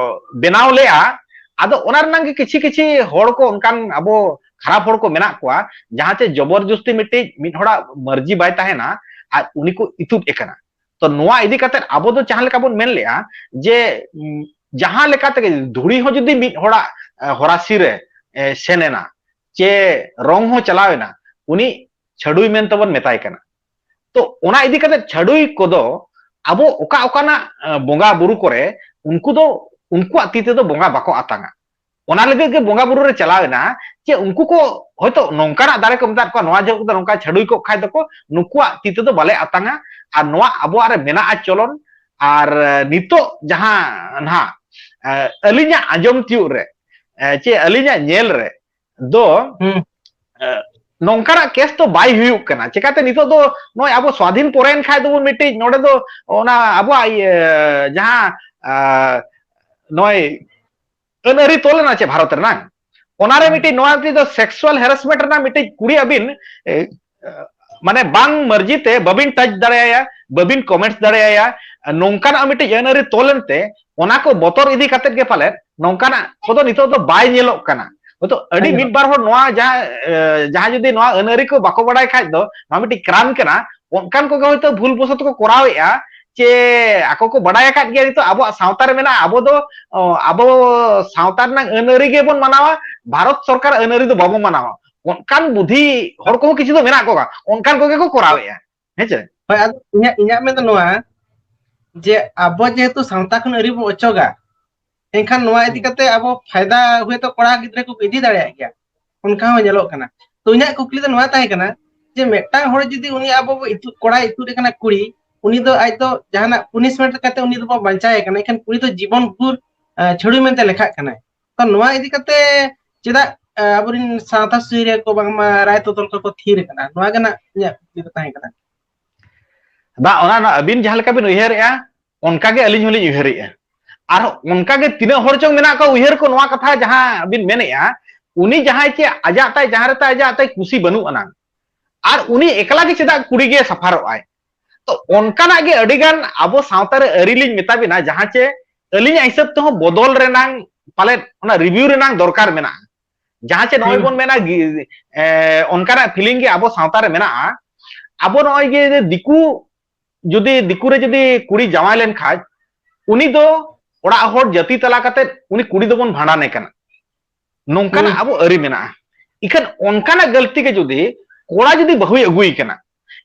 ᱵᱮᱱᱟᱣ ᱞᱮᱜᱼᱟ᱾ ᱟᱫᱚ ᱚᱱᱟ ᱨᱮᱱᱟᱜ ᱜᱮ ᱠᱤᱪᱷᱤ ᱠᱤᱪᱷᱤ ᱦᱚᱲ ᱠᱚ ᱚᱱᱠᱟᱱ ᱟᱵᱚ ᱠᱷᱟᱨᱟᱯ ᱦᱚᱲ ᱠᱚ ᱢᱮᱱᱟᱜ ᱠᱚᱣᱟ, ᱡᱟᱦᱟᱸ ᱪᱮ ᱡᱚᱵᱚᱨ ᱡᱚᱥᱛᱤ ᱢᱤᱫᱴᱤᱡ ᱢᱤᱫ ᱦᱚᱲᱟᱜ ᱢᱟᱹᱨᱡᱤ ᱵᱟᱭ ᱛᱟᱦᱮᱱᱟ ᱟᱨ ᱩᱱᱤ ᱠᱚ ᱤᱛᱩᱫ ᱮ ᱠᱟᱱᱟ᱾ ᱛᱚ ᱱᱚᱣᱟ ᱤᱫᱤ ᱠᱟᱛᱮ ᱟᱵᱚ ᱫᱚ ᱡᱟᱦᱟᱸ ᱞᱮᱠᱟ ᱵᱚᱱ ᱢᱮᱱ ᱞᱮᱜᱼᱟ ᱡᱮ, ᱩᱢ, ᱡᱟᱦᱟᱸ ᱞᱮᱠᱟ ᱛᱮᱜᱮ ᱫᱷᱩᱲᱤ ᱦᱚᱸ ᱡᱩᱫᱤ ᱢᱤᱫ ᱦᱚᱲᱟᱜ, ᱮ, ᱦᱚᱨᱟᱥᱤ ᱨᱮ, ᱮ, ᱥᱮᱱ ᱮᱱᱟ, ᱪᱮ ᱨᱚᱝ ᱦᱚᱸ ᱪᱟᱞᱟᱣ ᱮᱱᱟ, ᱩᱱᱤ ᱪᱷᱟᱹᱰᱩᱭ ᱢᱮᱱ ᱛᱮᱵᱚᱱ ᱢᱮᱛᱟᱭ ᱠᱟᱱᱟ᱾ ᱛᱚ ᱚᱱᱟ ᱤᱫᱤ ᱠᱟᱛᱮ ᱪᱷᱟᱹᱰᱩᱭ ᱠᱚᱫᱚ ᱟᱵᱚ ᱚᱠᱟ ᱚᱠᱟᱱᱟᱜ, ᱮ, ᱵᱚᱸᱜᱟ ᱵᱩᱨᱩ ᱠᱚᱨᱮ ᱩᱱᱠᱩ ᱫᱚ ᱩᱱᱠᱩᱣᱟᱜ ᱛᱤ ᱛᱮᱫᱚ ᱵᱚᱸᱜᱟ ᱵᱟᱠᱚ ᱟᱛᱟᱝᱟ᱾ ᱚᱱᱟ ᱞᱟᱹᱜᱤᱫ ᱜᱮ ᱵᱚᱸᱜᱟ ᱵᱩᱨᱩ ᱨᱮ ᱪᱟᱞᱟᱣ ᱮᱱᱟ ᱡᱮ ᱩᱱᱠᱩ ᱠᱚ ᱦᱚᱭᱛᱳ ᱱᱚᱝᱠᱟᱱᱟᱜ ᱫᱟᱨᱮ ᱠᱚ ᱢᱮᱛᱟᱜ ᱠᱚᱣᱟ, ᱱᱚᱣᱟ ᱡᱚᱦᱚᱜ ᱫᱚ ᱱᱚᱝᱠᱟ ᱪᱷᱟᱹᱰᱩᱭ ᱠᱚᱜ ᱠᱷᱟᱡ ᱫᱚᱠᱚ ᱱᱩᱠᱩᱣᱟᱜ ᱛᱤ ᱛᱮᱫᱚ ᱵᱟᱞᱮ ᱟᱛᱟᱝᱟ, ᱟᱨ ᱱᱚᱣᱟ ᱟᱵᱚᱣᱟᱜ ᱨᱮ ᱢᱮᱱᱟᱜᱼᱟ ᱪᱚᱞᱚᱱ᱾ ᱟᱨ, ᱮ, ᱱᱤᱛᱚᱜ ᱡᱟᱦᱟᱸ ᱱᱟᱦᱟᱜ, ᱮ, ᱟᱹᱞᱤᱧᱟᱜ ᱟᱸᱡᱚᱢ ᱛᱤᱭᱳᱜ ᱨᱮ, ᱮ, ᱪᱮ ᱟᱹᱞᱤᱧᱟᱜ ᱧᱮᱞ ᱨᱮ ᱫᱚ, ᱦᱩᱸ᱾ ᱮ, ᱱᱚᱝᱠᱟᱱᱟᱜ ᱠᱮᱥ ᱫᱚ ᱵᱟᱭ ᱦᱩᱭᱩᱜ ᱠᱟᱱᱟ᱾ ᱪᱮᱠᱟᱛᱮ ᱱᱤᱛᱚᱜ ᱫᱚ ᱱᱚᱜᱼᱚᱭ ᱟᱵᱚ ᱥᱣᱟᱫᱷᱤᱱ ᱯᱚᱨᱮᱭᱮᱱ ᱠᱷᱟᱡ ᱫᱚᱵᱚᱱ ᱢᱤᱫᱴᱤᱡ ᱱᱚᱰᱮ ᱫᱚ ᱚᱱᱟ ᱟᱵᱚᱣᱟᱜ ᱤᱭᱟᱹ ᱡᱟᱦᱟᱸ, ᱟ, ᱱᱚᱜᱼᱚᱭ ᱟᱹᱱ ᱟᱹᱨᱤ ᱛᱚᱞ ᱮᱱᱟ ᱪᱮ ᱵᱷᱟᱨᱚᱛ ᱨᱮᱱᱟᱝ, ᱚᱱᱟᱨᱮ ᱦᱩᱸ᱾ ᱢᱤᱫᱴᱤᱡ ᱱᱚᱣᱟ ᱢᱤᱫᱴᱤᱡ ᱫᱚ sexual harassment ᱨᱮᱱᱟᱜ ᱢᱤᱫᱴᱤᱡ ᱠᱩᱲᱤ ᱟᱹᱵᱤᱱ, ᱮ, ᱢᱟᱱᱮ ᱵᱟᱝ ᱢᱟᱹᱨᱡᱤ ᱛᱮ ᱵᱟᱹᱵᱤᱱ touch ᱫᱟᱲᱮᱭᱟᱭᱟ, ᱵᱟᱹᱵᱤᱱ comments ᱫᱟᱲᱮᱭᱟᱭᱟ, ᱱᱚᱝᱠᱟᱱᱟᱜ ᱢᱤᱫᱴᱤᱡ ᱟᱹᱱ ᱟᱹᱨᱤ ᱛᱚᱞ ᱮᱱᱛᱮ ᱚᱱᱟ ᱠᱚ ᱵᱚᱛᱚᱨ ᱤᱫᱤ ᱠᱟᱛᱮᱫ ᱜᱮ ᱯᱟᱞᱮᱫ ᱱᱚᱝᱠᱟᱱᱟᱜ ᱠᱚᱫᱚ ᱱᱤᱛᱚᱜ ᱫᱚ ᱵᱟᱭ ᱧᱮᱞᱚᱜ ᱠᱟᱱᱟ᱾ ᱦᱚᱭᱛᱳ ᱟᱹᱰᱤ ᱵᱟᱭ ᱧᱮᱞᱚᱜ ᱢᱤᱫ ᱵᱟᱨ ᱦᱚᱲ ᱱᱚᱣᱟ ᱡᱟᱦᱟᱸ, ᱮ, ᱡᱟᱦᱟᱸ ᱡᱩᱫᱤ ᱱᱚᱣᱟ ᱟᱹᱱ ᱟᱹᱨᱤ ᱠᱚ ᱵᱟᱠᱚ ᱵᱟᱲᱟᱭ ᱠᱷᱟᱡ ᱫᱚ ᱱᱚᱣᱟ ᱢᱤᱫᱴᱤᱡ crime ᱠᱟᱱᱟ, ᱚᱱᱠᱟᱱ ᱠᱚᱜᱮ ᱦᱚᱭᱛᱳ ᱵᱷᱩᱞ ᱵᱚᱥᱚᱛ ᱠᱚ ᱠᱚᱨᱟᱣᱮᱫᱼᱟ᱾ ᱪᱮ ᱟᱠᱚ ᱠᱚ ᱵᱟᱰᱟᱭ ᱟᱠᱟᱫ ᱜᱮᱭᱟ ᱱᱤᱛᱚᱜ ᱟᱵᱚᱣᱟᱜ ᱥᱟᱶᱛᱟ ᱨᱮ ᱢᱮᱱᱟᱜᱼᱟ, ᱟᱵᱚ ᱫᱚ, ᱚ, ᱟᱵᱚ ᱥᱟᱶᱛᱟ ᱨᱮᱱᱟᱜ ᱟᱹᱱ ᱟᱹᱨᱤ ᱜᱮᱵᱚᱱ ᱢᱟᱱᱟᱣᱟ, ᱵᱷᱟᱨᱚᱛ ᱥᱚᱨᱠᱟᱨ ᱟᱹᱱ ᱟᱹᱨᱤ ᱫᱚ ᱵᱟᱵᱚ ᱢᱟᱱᱟᱣᱟ, ᱚᱱᱠᱟᱱ ᱵᱩᱫᱷᱤ ᱦᱚᱲ ᱠᱚᱦᱚᱸ ᱠᱤᱪᱷᱩ ᱫᱚ ᱢᱮᱱᱟᱜ ᱠᱚᱣᱟ, ᱚᱱᱠᱟᱱ ᱠᱚᱜᱮ ᱠᱚ ᱠᱚᱨᱟᱣᱮᱫᱼᱟ᱾ ᱦᱮᱸ ᱪᱮ? ᱦᱳᱭ, ᱟᱫᱚ ᱤᱧᱟᱹᱜ, ᱤᱧᱟᱹᱜ ᱢᱮᱱ ᱫᱚ ᱱᱚᱣᱟ ᱡᱮ ᱟᱵᱚ ᱡᱮᱦᱮᱛᱩ ᱥᱟᱶᱛᱟ ᱠᱷᱚᱱ ᱟᱹᱨᱤ ᱵᱚ ᱚᱪᱚᱜᱟ, ᱮᱱᱠᱷᱟᱱ ᱱᱚᱣᱟ ᱤᱫᱤ ᱦᱩᱸ᱾ ᱠᱟᱛᱮ ᱟᱵᱚ ᱯᱷᱟᱭᱫᱟ ᱦᱚᱭᱛᱳ ᱠᱚᱲᱟ ᱜᱤᱫᱽᱨᱟᱹ ᱠᱚ ᱤᱫᱤ ᱫᱟᱲᱮᱭᱟᱜ ᱜᱮᱭᱟ, ᱚᱱᱠᱟ ᱦᱚᱸ ᱧᱮᱞᱚᱜ ᱠᱟᱱᱟ᱾ ᱛᱚ ᱤᱧᱟᱹᱜ ᱠᱩᱠᱞᱤ ᱫᱚ ᱱᱚᱣᱟ ᱛᱟᱦᱮᱸ ᱠᱟᱱᱟ ᱡᱮ ᱢᱤᱫᱴᱟᱝ ᱦᱚᱲ ᱡᱩᱫᱤ ᱩᱱᱤ ᱟᱵᱚ ᱵᱚ ᱤᱛᱩᱫ, ᱠᱚᱲᱟᱭ ᱤᱛᱩᱫ ᱮ ᱠᱟᱱᱟ ᱠᱩᱲᱤ, ᱩᱱᱤ ᱫᱚ ᱟᱡ ᱫᱚ ᱡᱟᱦᱟᱱᱟᱜ punishment ᱠᱟᱛᱮ ᱩᱱᱤ ᱫᱚᱵᱚ ᱵᱟᱧᱪᱟᱣ ᱮ ᱠᱟᱱᱟ, ᱮᱱᱠᱷᱟᱱ ᱠᱩᱲᱤ ᱫᱚ ᱡᱤᱵᱚᱱ ᱵᱷᱳᱨ, ᱮ, ᱪᱷᱟᱹᱲᱩᱭ ᱢᱮᱱᱛᱮ ᱞᱮᱠᱷᱟᱜ ᱠᱟᱱᱟᱭ᱾ ᱛᱚ ᱱᱚᱣᱟ ᱤᱫᱤ ᱠᱟᱛᱮ ᱪᱮᱫᱟᱜ, ᱮ, ᱟᱵᱚᱨᱮᱱ ᱥᱟᱶᱛᱟ ᱥᱩᱥᱟᱹᱨᱤᱭᱟᱹ ᱠᱚ ᱵᱟᱝᱢᱟ ᱨᱟᱭ ᱛᱚᱫᱚᱞ ᱠᱚᱠᱚ ᱛᱷᱤᱨ ᱟᱠᱟᱱᱟ? ᱱᱚᱣᱟ ᱜᱮ ᱱᱟᱜ ᱤᱧᱟᱹᱜ ᱠᱩᱠᱞᱤ ᱫᱚ ᱛᱟᱦᱮᱸ ᱠᱟᱱᱟ᱾ ᱵᱟᱝ, ᱚᱱᱟ, ᱚᱱᱟ ᱟᱹᱵᱤᱱ ᱡᱟᱦᱟᱸ ᱞᱮᱠᱟ ᱵᱤᱱ ᱩᱭᱦᱟᱹᱨᱮᱜᱼᱟ, ᱚᱱᱠᱟ ᱜᱮ ᱟᱹᱞᱤᱧ ᱦᱚᱸᱞᱤᱧ ᱩᱭᱦᱟᱹᱨᱮᱜᱼᱟ᱾ ᱟᱨ ᱚᱱᱠᱟ ᱜᱮ ᱛᱤᱱᱟᱹᱜ ᱦᱚᱲ ᱪᱚᱝ ᱢᱮᱱᱟᱜ ᱠᱚᱣᱟ ᱩᱭᱦᱟᱹᱨ ᱠᱚ ᱱᱚᱣᱟ ᱠᱟᱛᱷᱟ ᱡᱟᱦᱟᱸ ᱵᱤᱱ ᱢᱮᱱᱮᱜᱼᱟ, ᱩᱱᱤ ᱡᱟᱦᱟᱸᱭ ᱪᱮ ᱟᱡᱟᱜ ᱛᱟᱭ, ᱡᱟᱦᱟᱸ ᱨᱮ ᱛᱟᱭ ᱟᱡᱟᱜ ᱛᱟᱭ ᱠᱩᱥᱤ ᱵᱟᱹᱱᱩᱜ ᱟᱱᱟᱝ, ᱟᱨ ᱩᱱᱤ ᱮᱠᱞᱟ ᱜᱮ ᱪᱮᱫᱟᱜ ᱠᱩᱲᱤ ᱜᱮ ᱥᱟᱯᱷᱟᱨᱚᱜ ᱟᱭ? ᱛᱚ ᱚᱱᱠᱟᱱᱟᱜ ᱜᱮ ᱟᱹᱰᱤ ᱜᱟᱱ ᱟᱵᱚ ᱥᱟᱶᱛᱟ ᱨᱮ ᱟᱹᱨᱤ ᱞᱤᱧ ᱢᱮᱛᱟ ᱵᱤᱱᱟ, ᱡᱟᱦᱟᱸ ᱪᱮ ᱟᱹᱞᱤᱧᱟᱜ ᱦᱤᱥᱟᱹᱵ ᱛᱮᱦᱚᱸ ᱵᱚᱫᱚᱞ ᱨᱮᱱᱟᱝ ᱯᱟᱞᱮᱫ ᱚᱱᱟ ᱨᱤᱵᱷᱤᱭᱩ ᱨᱮᱱᱟᱝ ᱫᱚᱨᱠᱟᱨ ᱢᱮᱱᱟᱜᱼᱟ᱾ ᱡᱟᱦᱟᱸ ᱪᱮ ᱱᱚᱜᱼᱚᱭ ᱵᱚᱱ ᱢᱮᱱᱟ ᱚᱱᱠᱟᱱᱟᱜ ᱯᱷᱤᱞᱤᱝ ᱜᱮ ᱟᱵᱚ ᱥᱟᱶᱛᱟ ᱨᱮ ᱢᱮᱱᱟᱜᱼᱟ᱾ ᱟᱵᱚ ᱱᱚᱜᱼᱚᱭ ᱡᱮ ᱫᱤᱠᱩ ᱡᱩᱫᱤ ᱫᱤᱠᱩ ᱨᱮ ᱡᱩᱫᱤ ᱠᱩᱲᱤ ᱡᱟᱶᱟᱭ ᱞᱮᱱᱠᱷᱟᱡ, ᱩᱱᱤ ᱫᱚ ᱚᱲᱟᱜ ᱦᱚᱲ ᱡᱟᱹᱛᱤ ᱛᱟᱞᱟ ᱠᱟᱛᱮ ᱩᱱᱤ ᱠᱩᱲᱤ ᱫᱚᱵᱚᱱ ᱵᱷᱟᱸᱰᱟᱱᱮ ᱠᱟᱱᱟ᱾ ᱱᱚᱝᱠᱟᱱᱟᱜ ᱟᱵᱚ ᱟᱹᱨᱤ ᱢᱮᱱᱟᱜᱼᱟ᱾ ᱤᱠᱷᱟᱹᱱ ᱚᱱᱠᱟᱱᱟᱜ ᱜᱟᱹᱞᱛᱤ ᱜᱮ ᱡᱩᱫᱤ ᱠᱚᱲᱟ ᱡᱩᱫᱤ ᱵᱟᱹᱦᱩᱭ ᱟᱹᱜᱩᱭ ᱠᱟᱱᱟ,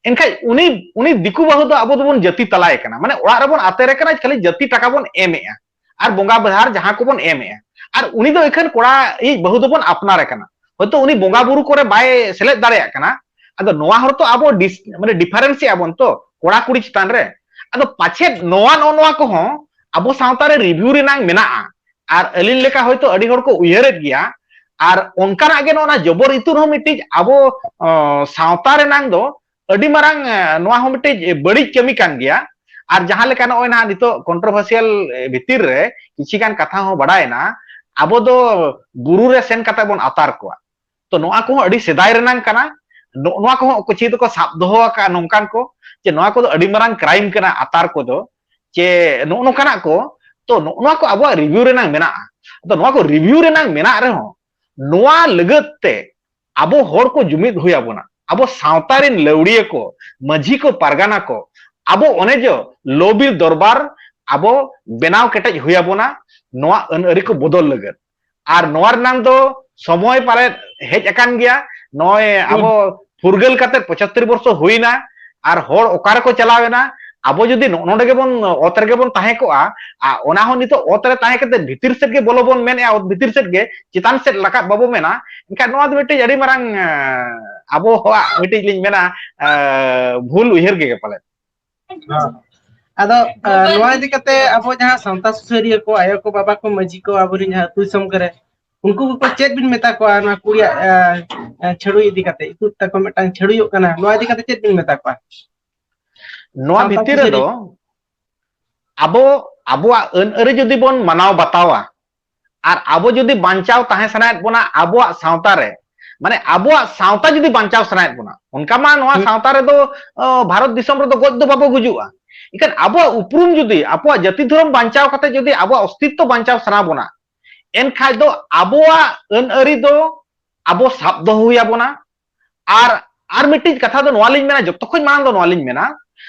ᱮᱱᱠᱷᱟᱡ ᱩᱱᱤ ᱩᱱᱤ ᱫᱤᱠᱩ ᱵᱟᱹᱦᱩ ᱫᱚ ᱟᱵᱚ ᱫᱚᱵᱚᱱ ᱡᱟᱹᱛᱤ ᱛᱟᱞᱟᱭᱮ ᱠᱟᱱᱟ, ᱢᱟᱱᱮ ᱚᱲᱟᱜ ᱨᱮᱵᱚᱱ ᱟᱛᱮᱨᱮ ᱠᱟᱱᱟ, ᱠᱷᱟᱹᱞᱤ ᱡᱟᱹᱛᱤ ᱴᱟᱠᱟ ᱵᱚᱱ ᱮᱢᱮᱜᱼᱟ ᱟᱨ ᱵᱚᱸᱜᱟ ᱵᱟᱦᱟᱨ ᱡᱟᱦᱟᱸ ᱠᱚᱵᱚᱱ ᱮᱢᱮᱜᱼᱟ᱾ ᱟᱨ ᱩᱱᱤ ᱫᱚ ᱮᱠᱷᱟᱱ ᱠᱚᱲᱟ ᱤᱡ ᱵᱟᱹᱦᱩ ᱫᱚᱵᱚᱱ ᱟᱯᱱᱟᱨᱮ ᱠᱟᱱᱟ᱾ ᱦᱚᱭᱛᱳ ᱩᱱᱤ ᱵᱚᱸᱜᱟ ᱵᱩᱨᱩ ᱠᱚᱨᱮ ᱵᱟᱭ ᱥᱮᱞᱮᱫ ᱫᱟᱲᱮᱭᱟᱜ ᱠᱟᱱᱟ᱾ ᱟᱫᱚ ᱱᱚᱣᱟ ᱦᱚᱲ ᱛᱚ ᱟᱵᱚ ᱰᱤᱥ- ᱢᱟᱱᱮ ᱰᱤᱯᱷᱟᱨᱮᱱᱥ ᱮᱜᱼᱟ ᱵᱚᱱ ᱛᱚ ᱠᱚᱲᱟ ᱠᱩᱲᱤ ᱪᱮᱛᱟᱱ ᱨᱮ᱾ ᱟᱫᱚ ᱯᱟᱪᱮᱫ ᱱᱚᱣᱟ ᱱᱚᱜᱼᱚ ᱱᱚᱣᱟ ᱠᱚᱦᱚᱸ ᱟᱵᱚ ᱥᱟᱶᱛᱟ ᱨᱮ ᱨᱤᱵᱷᱤᱭᱩ ᱨᱮᱱᱟᱝ ᱢᱮᱱᱟᱜᱼᱟ᱾ ᱟᱨ ᱟᱹᱞᱤᱧ ᱞᱮᱠᱟ ᱦᱚᱭᱛᱳ ᱟᱹᱰᱤ ᱦᱚᱲ ᱠᱚ ᱩᱭᱦᱟᱹᱨᱮᱫ ᱜᱮᱭᱟ᱾ ᱟᱨ ᱚᱱᱠᱟᱱᱟᱜ ᱜᱮ ᱱᱚᱜᱼᱚ ᱱᱟ ᱡᱚᱵᱚᱨ ᱤᱛᱩᱫ ᱦᱚᱸ ᱢᱤᱫᱴᱤᱡ ᱟᱵᱚ ᱚ, ᱥᱟᱶᱛᱟ ᱨᱮᱱᱟᱝ ᱫᱚ ᱟᱹᱰᱤ ᱢᱟᱨᱟᱝ ᱮ, ᱱᱚᱣᱟ ᱦᱚᱸ ᱢᱤᱫᱴᱤᱡ ᱵᱟᱹᱲᱤᱡ ᱠᱟᱹᱢᱤ ᱠᱟᱱ ᱜᱮᱭᱟ᱾ ᱟᱨ ᱡᱟᱦᱟᱸ ᱞᱮᱠᱟ ᱱᱚᱜᱼᱚᱭ ᱱᱟᱦᱟᱜ ᱱᱤᱛᱚᱜ ᱠᱚᱱᱴᱨᱳᱵᱷᱟᱨᱥᱤᱭᱟᱞ ᱵᱷᱤᱛᱤᱨ ᱨᱮ ᱠᱤᱪᱷᱤ ᱜᱟᱱ ᱠᱟᱛᱷᱟ ᱦᱚᱸ ᱵᱟᱰᱟᱭᱮᱱᱟ, ᱟᱵᱚ ᱫᱚ ᱵᱩᱨᱩ ᱨᱮ ᱥᱮᱱ ᱠᱟᱛᱮ ᱵᱚᱱ ᱟᱛᱟᱨ ᱠᱚᱣᱟ᱾ ᱛᱚ ᱱᱚᱣᱟ ᱠᱚᱦᱚᱸ ᱟᱹᱰᱤ ᱥᱮᱫᱟᱭ ᱨᱮᱱᱟᱝ ᱠᱟᱱᱟ᱾ ᱱᱚᱜ- ᱱᱚᱣᱟ ᱠᱚᱦᱚᱸ ᱠᱤᱪᱷᱤ ᱫᱚᱠᱚ ᱥᱟᱵ ᱫᱚᱦᱚ ᱟᱠᱟᱫᱼᱟ ᱱᱚᱝᱠᱟᱱ ᱠᱚ, ᱡᱮ ᱱᱚᱣᱟ ᱠᱚᱫᱚ ᱟᱹᱰᱤ ᱢᱟᱨᱟᱝ ᱠᱨᱟᱭᱤᱢ ᱠᱟᱱᱟ ᱟᱛᱟᱨ ᱠᱚᱫᱚ, ᱡᱮ ᱱᱚᱜᱼᱚ ᱱᱚᱝᱠᱟᱱᱟᱜ ᱠᱚ᱾ ᱛᱚ ᱱᱚᱜᱼᱚ ᱱᱚᱣᱟ ᱠᱚ ᱟᱵᱚᱣᱟᱜ ᱨᱤᱵᱷᱤᱭᱩ ᱨᱮᱱᱟᱝ ᱢᱮᱱᱟᱜᱼᱟ᱾ ᱟᱫᱚ ᱱᱚᱣᱟ ᱠᱚ ᱨᱤᱵᱷᱤᱭᱩ ᱨᱮᱱᱟᱝ ᱢᱮᱱᱟᱜ ᱨᱮᱦᱚᱸ ᱱᱚᱣᱟ ᱞᱟᱹᱜᱤᱫ ᱛᱮ ᱟᱵᱚ ᱦᱚᱲ ᱠᱚ ᱡᱩᱢᱤᱫ ᱦᱩᱭ ᱟᱵᱚᱱᱟ᱾ ᱟᱵᱚ ᱥᱟᱶᱛᱟ ᱨᱮᱱ ᱞᱟᱹᱣᱲᱤᱭᱟᱹ ᱠᱚ, ᱢᱟᱹᱡᱷᱤ ᱠᱚ, ᱯᱟᱨᱜᱟᱱᱟ ᱠᱚ, ᱟᱵᱚ ᱚᱱᱮ ᱡᱮ ᱞᱚᱵᱤᱨ ᱫᱚᱨᱵᱟᱨ ᱟᱵᱚ ᱵᱮᱱᱟᱣ ᱠᱮᱴᱮᱡ ᱦᱩᱭ ᱟᱵᱚᱱᱟ᱾ ᱱᱚᱣᱟ ᱟᱹᱱ ᱟᱹᱨᱤ ᱠᱚ ᱵᱚᱫᱚᱞ ᱞᱟᱹᱜᱤᱫ᱾ ᱟᱨ ᱱᱚᱣᱟ ᱨᱮᱱᱟᱝ ᱫᱚ ᱥᱚᱢᱚᱭ ᱯᱟᱞᱮᱫ ᱦᱮᱡ ᱟᱠᱟᱱ ᱜᱮᱭᱟ᱾ ᱱᱚᱜᱼᱚᱭ ᱟᱵᱚ ᱯᱷᱩᱨᱜᱟᱹᱞ ᱠᱟᱛᱮ ᱯᱚᱸᱪᱟᱛᱛᱳᱨ ᱵᱚᱨᱥᱚ ᱦᱩᱭᱱᱟ, ᱟᱨ ᱦᱚᱲ ᱚᱠᱟ ᱨᱮᱠᱚ ᱪᱟᱞᱟᱣ ᱮᱱᱟ? ᱟᱵᱚ ᱡᱩᱫᱤ ᱱᱚᱜᱼᱚ ᱱᱚᱰᱮ ᱜᱮᱵᱚᱱ, ᱚᱛ ᱨᱮᱜᱮ ᱵᱚᱱ ᱛᱟᱦᱮᱸ ᱠᱚᱜᱼᱟ, ᱟᱨ ᱚᱱᱟ ᱦᱚᱸ ᱱᱤᱛᱚᱜ ᱚᱛ ᱨᱮ ᱛᱟᱦᱮᱸ ᱠᱟᱛᱮ ᱵᱷᱤᱛᱤᱨ ᱥᱮᱫ ᱜᱮ ᱵᱚᱞᱚ ᱵᱚᱱ ᱢᱮᱱᱮᱜᱼᱟ, ᱚᱛ ᱵᱷᱤᱛᱤᱨ ᱥᱮᱫ ᱜᱮ, ᱪᱮᱛᱟᱱ ᱥᱮᱫ ᱨᱟᱠᱟᱵ ᱵᱟᱵᱚ ᱢᱮᱱᱟ, ᱮᱱᱠᱷᱟᱱ ᱱᱚᱣᱟ ᱫᱚ ᱢᱤᱫᱴᱤᱡ ᱟᱹᱰᱤ ᱢᱟᱨᱟᱝ, ᱮ, ᱟᱵᱚᱣᱟᱜ ᱢᱤᱫᱴᱤᱡ ᱞᱤᱧ ᱢᱮᱱᱟ, ᱮ, ᱵᱷᱩᱞ ᱩᱭᱦᱟᱹᱨ ᱜᱮ ᱯᱟᱞᱮᱫ᱾ ᱦᱮᱸ᱾ ᱟᱫᱚ, ᱮ, ᱱᱚᱣᱟ ᱤᱫᱤ ᱠᱟᱛᱮ ᱟᱵᱚ ᱡᱟᱦᱟᱸ ᱥᱟᱶᱛᱟ ᱥᱩᱥᱟᱹᱨᱤᱭᱟᱹ ᱠᱚ, ᱟᱭᱳ ᱠᱚ, ᱵᱟᱵᱟ ᱠᱚ, ᱢᱟᱹᱡᱷᱤ ᱠᱚ, ᱟᱵᱚᱨᱮᱱ ᱡᱟᱦᱟᱸ ᱟᱹᱛᱩ ᱫᱤᱥᱚᱢ ᱠᱚᱨᱮ, ᱩᱱᱠᱩ ᱠᱚᱠᱚ ᱪᱮᱫ ᱵᱤᱱ ᱢᱮᱛᱟ ᱠᱚᱣᱟ ᱱᱚᱣᱟ ᱠᱩᱲᱤᱭᱟᱜ, ᱮ, ᱮ, ᱪᱷᱟᱹᱰᱩᱭ ᱤᱫᱤ ᱠᱟᱛᱮ? ᱤᱛᱩᱫ ᱛᱟᱠᱚ ᱢᱤᱫᱴᱟᱝ ᱪᱷᱟᱹᱰᱩᱭᱚᱜ ᱠᱟᱱᱟ, ᱱᱚᱣᱟ ᱤᱫᱤ ᱠᱟᱛᱮ ᱪᱮᱫ ᱵᱤᱱ ᱢᱮᱛᱟ ᱠᱚᱣᱟ? ᱱᱚᱣᱟ ᱥᱟᱶᱛᱟ ᱵᱷᱤᱛᱤᱨ ᱨᱮᱫᱚ ᱥᱩᱥᱟᱹᱨᱤᱭᱟᱹ? ᱟᱵᱚ, ᱟᱵᱚᱣᱟᱜ ᱟᱹᱱ ᱟᱹᱨᱤ ᱡᱩᱫᱤ ᱵᱚᱱ ᱢᱟᱱᱟᱣ ᱵᱟᱛᱟᱣᱟ, ᱟᱨ ᱟᱵᱚ ᱡᱩᱫᱤ ᱵᱟᱧᱪᱟᱣ ᱛᱟᱦᱮᱸ ᱥᱟᱱᱟᱭᱮᱫ ᱵᱚᱱᱟ ᱟᱵᱚᱣᱟᱜ ᱥᱟᱶᱛᱟ ᱨᱮ, ᱢᱟᱱᱮ ᱟᱵᱚᱣᱟᱜ ᱥᱟᱶᱛᱟ ᱡᱩᱫᱤ ᱵᱟᱧᱪᱟᱣ ᱥᱟᱱᱟᱭᱮᱫ ᱵᱚᱱᱟ, ᱚᱱᱠᱟ ᱢᱟ ᱱᱚᱣᱟ ᱦᱩᱸ᱾ ᱥᱟᱶᱛᱟ ᱨᱮᱫᱚ, ᱚ, ᱵᱷᱟᱨᱚᱛ ᱫᱤᱥᱚᱢ ᱨᱮᱫᱚ ᱜᱚᱡ ᱫᱚ ᱵᱟᱵᱚ ᱜᱩᱡᱩᱜᱼᱟ᱾ ᱮᱱᱠᱷᱟᱱ ᱟᱵᱚᱣᱟᱜ ᱩᱯᱨᱩᱢ ᱡᱩᱫᱤ, ᱟᱵᱚᱣᱟᱜ ᱡᱟᱹᱛᱤ ᱫᱷᱚᱨᱚᱢ ᱵᱟᱧᱪᱟᱣ ᱠᱟᱛᱮ ᱡᱩᱫᱤ ᱟᱵᱚᱣᱟᱜ ᱚᱥᱛᱤᱛᱛᱚ ᱵᱟᱧᱪᱟᱣ ᱥᱟᱱᱟ ᱵᱚᱱᱟ, ᱮᱱᱠᱷᱟᱡ ᱫᱚ ᱟᱵᱚᱣᱟᱜ ᱟᱹᱱ ᱟᱹᱨᱤ ᱫᱚ ᱟᱵᱚ ᱥᱟᱵ ᱫᱚᱦᱚ ᱦᱩᱭ ᱟᱵᱚᱱᱟ᱾ ᱟᱨ ᱟᱨ ᱢᱤᱫᱴᱤᱡ ᱠᱟᱛᱷᱟ ᱫᱚ ᱱᱚᱣᱟ ᱞᱤᱧ ᱢᱮᱱᱟ, ᱡᱚᱛᱚ ᱠᱷᱚᱱ ᱢᱟᱲᱟᱝ ᱫᱚ ᱱᱚᱣᱟ ᱞᱤᱧ ᱢᱮᱱᱟ,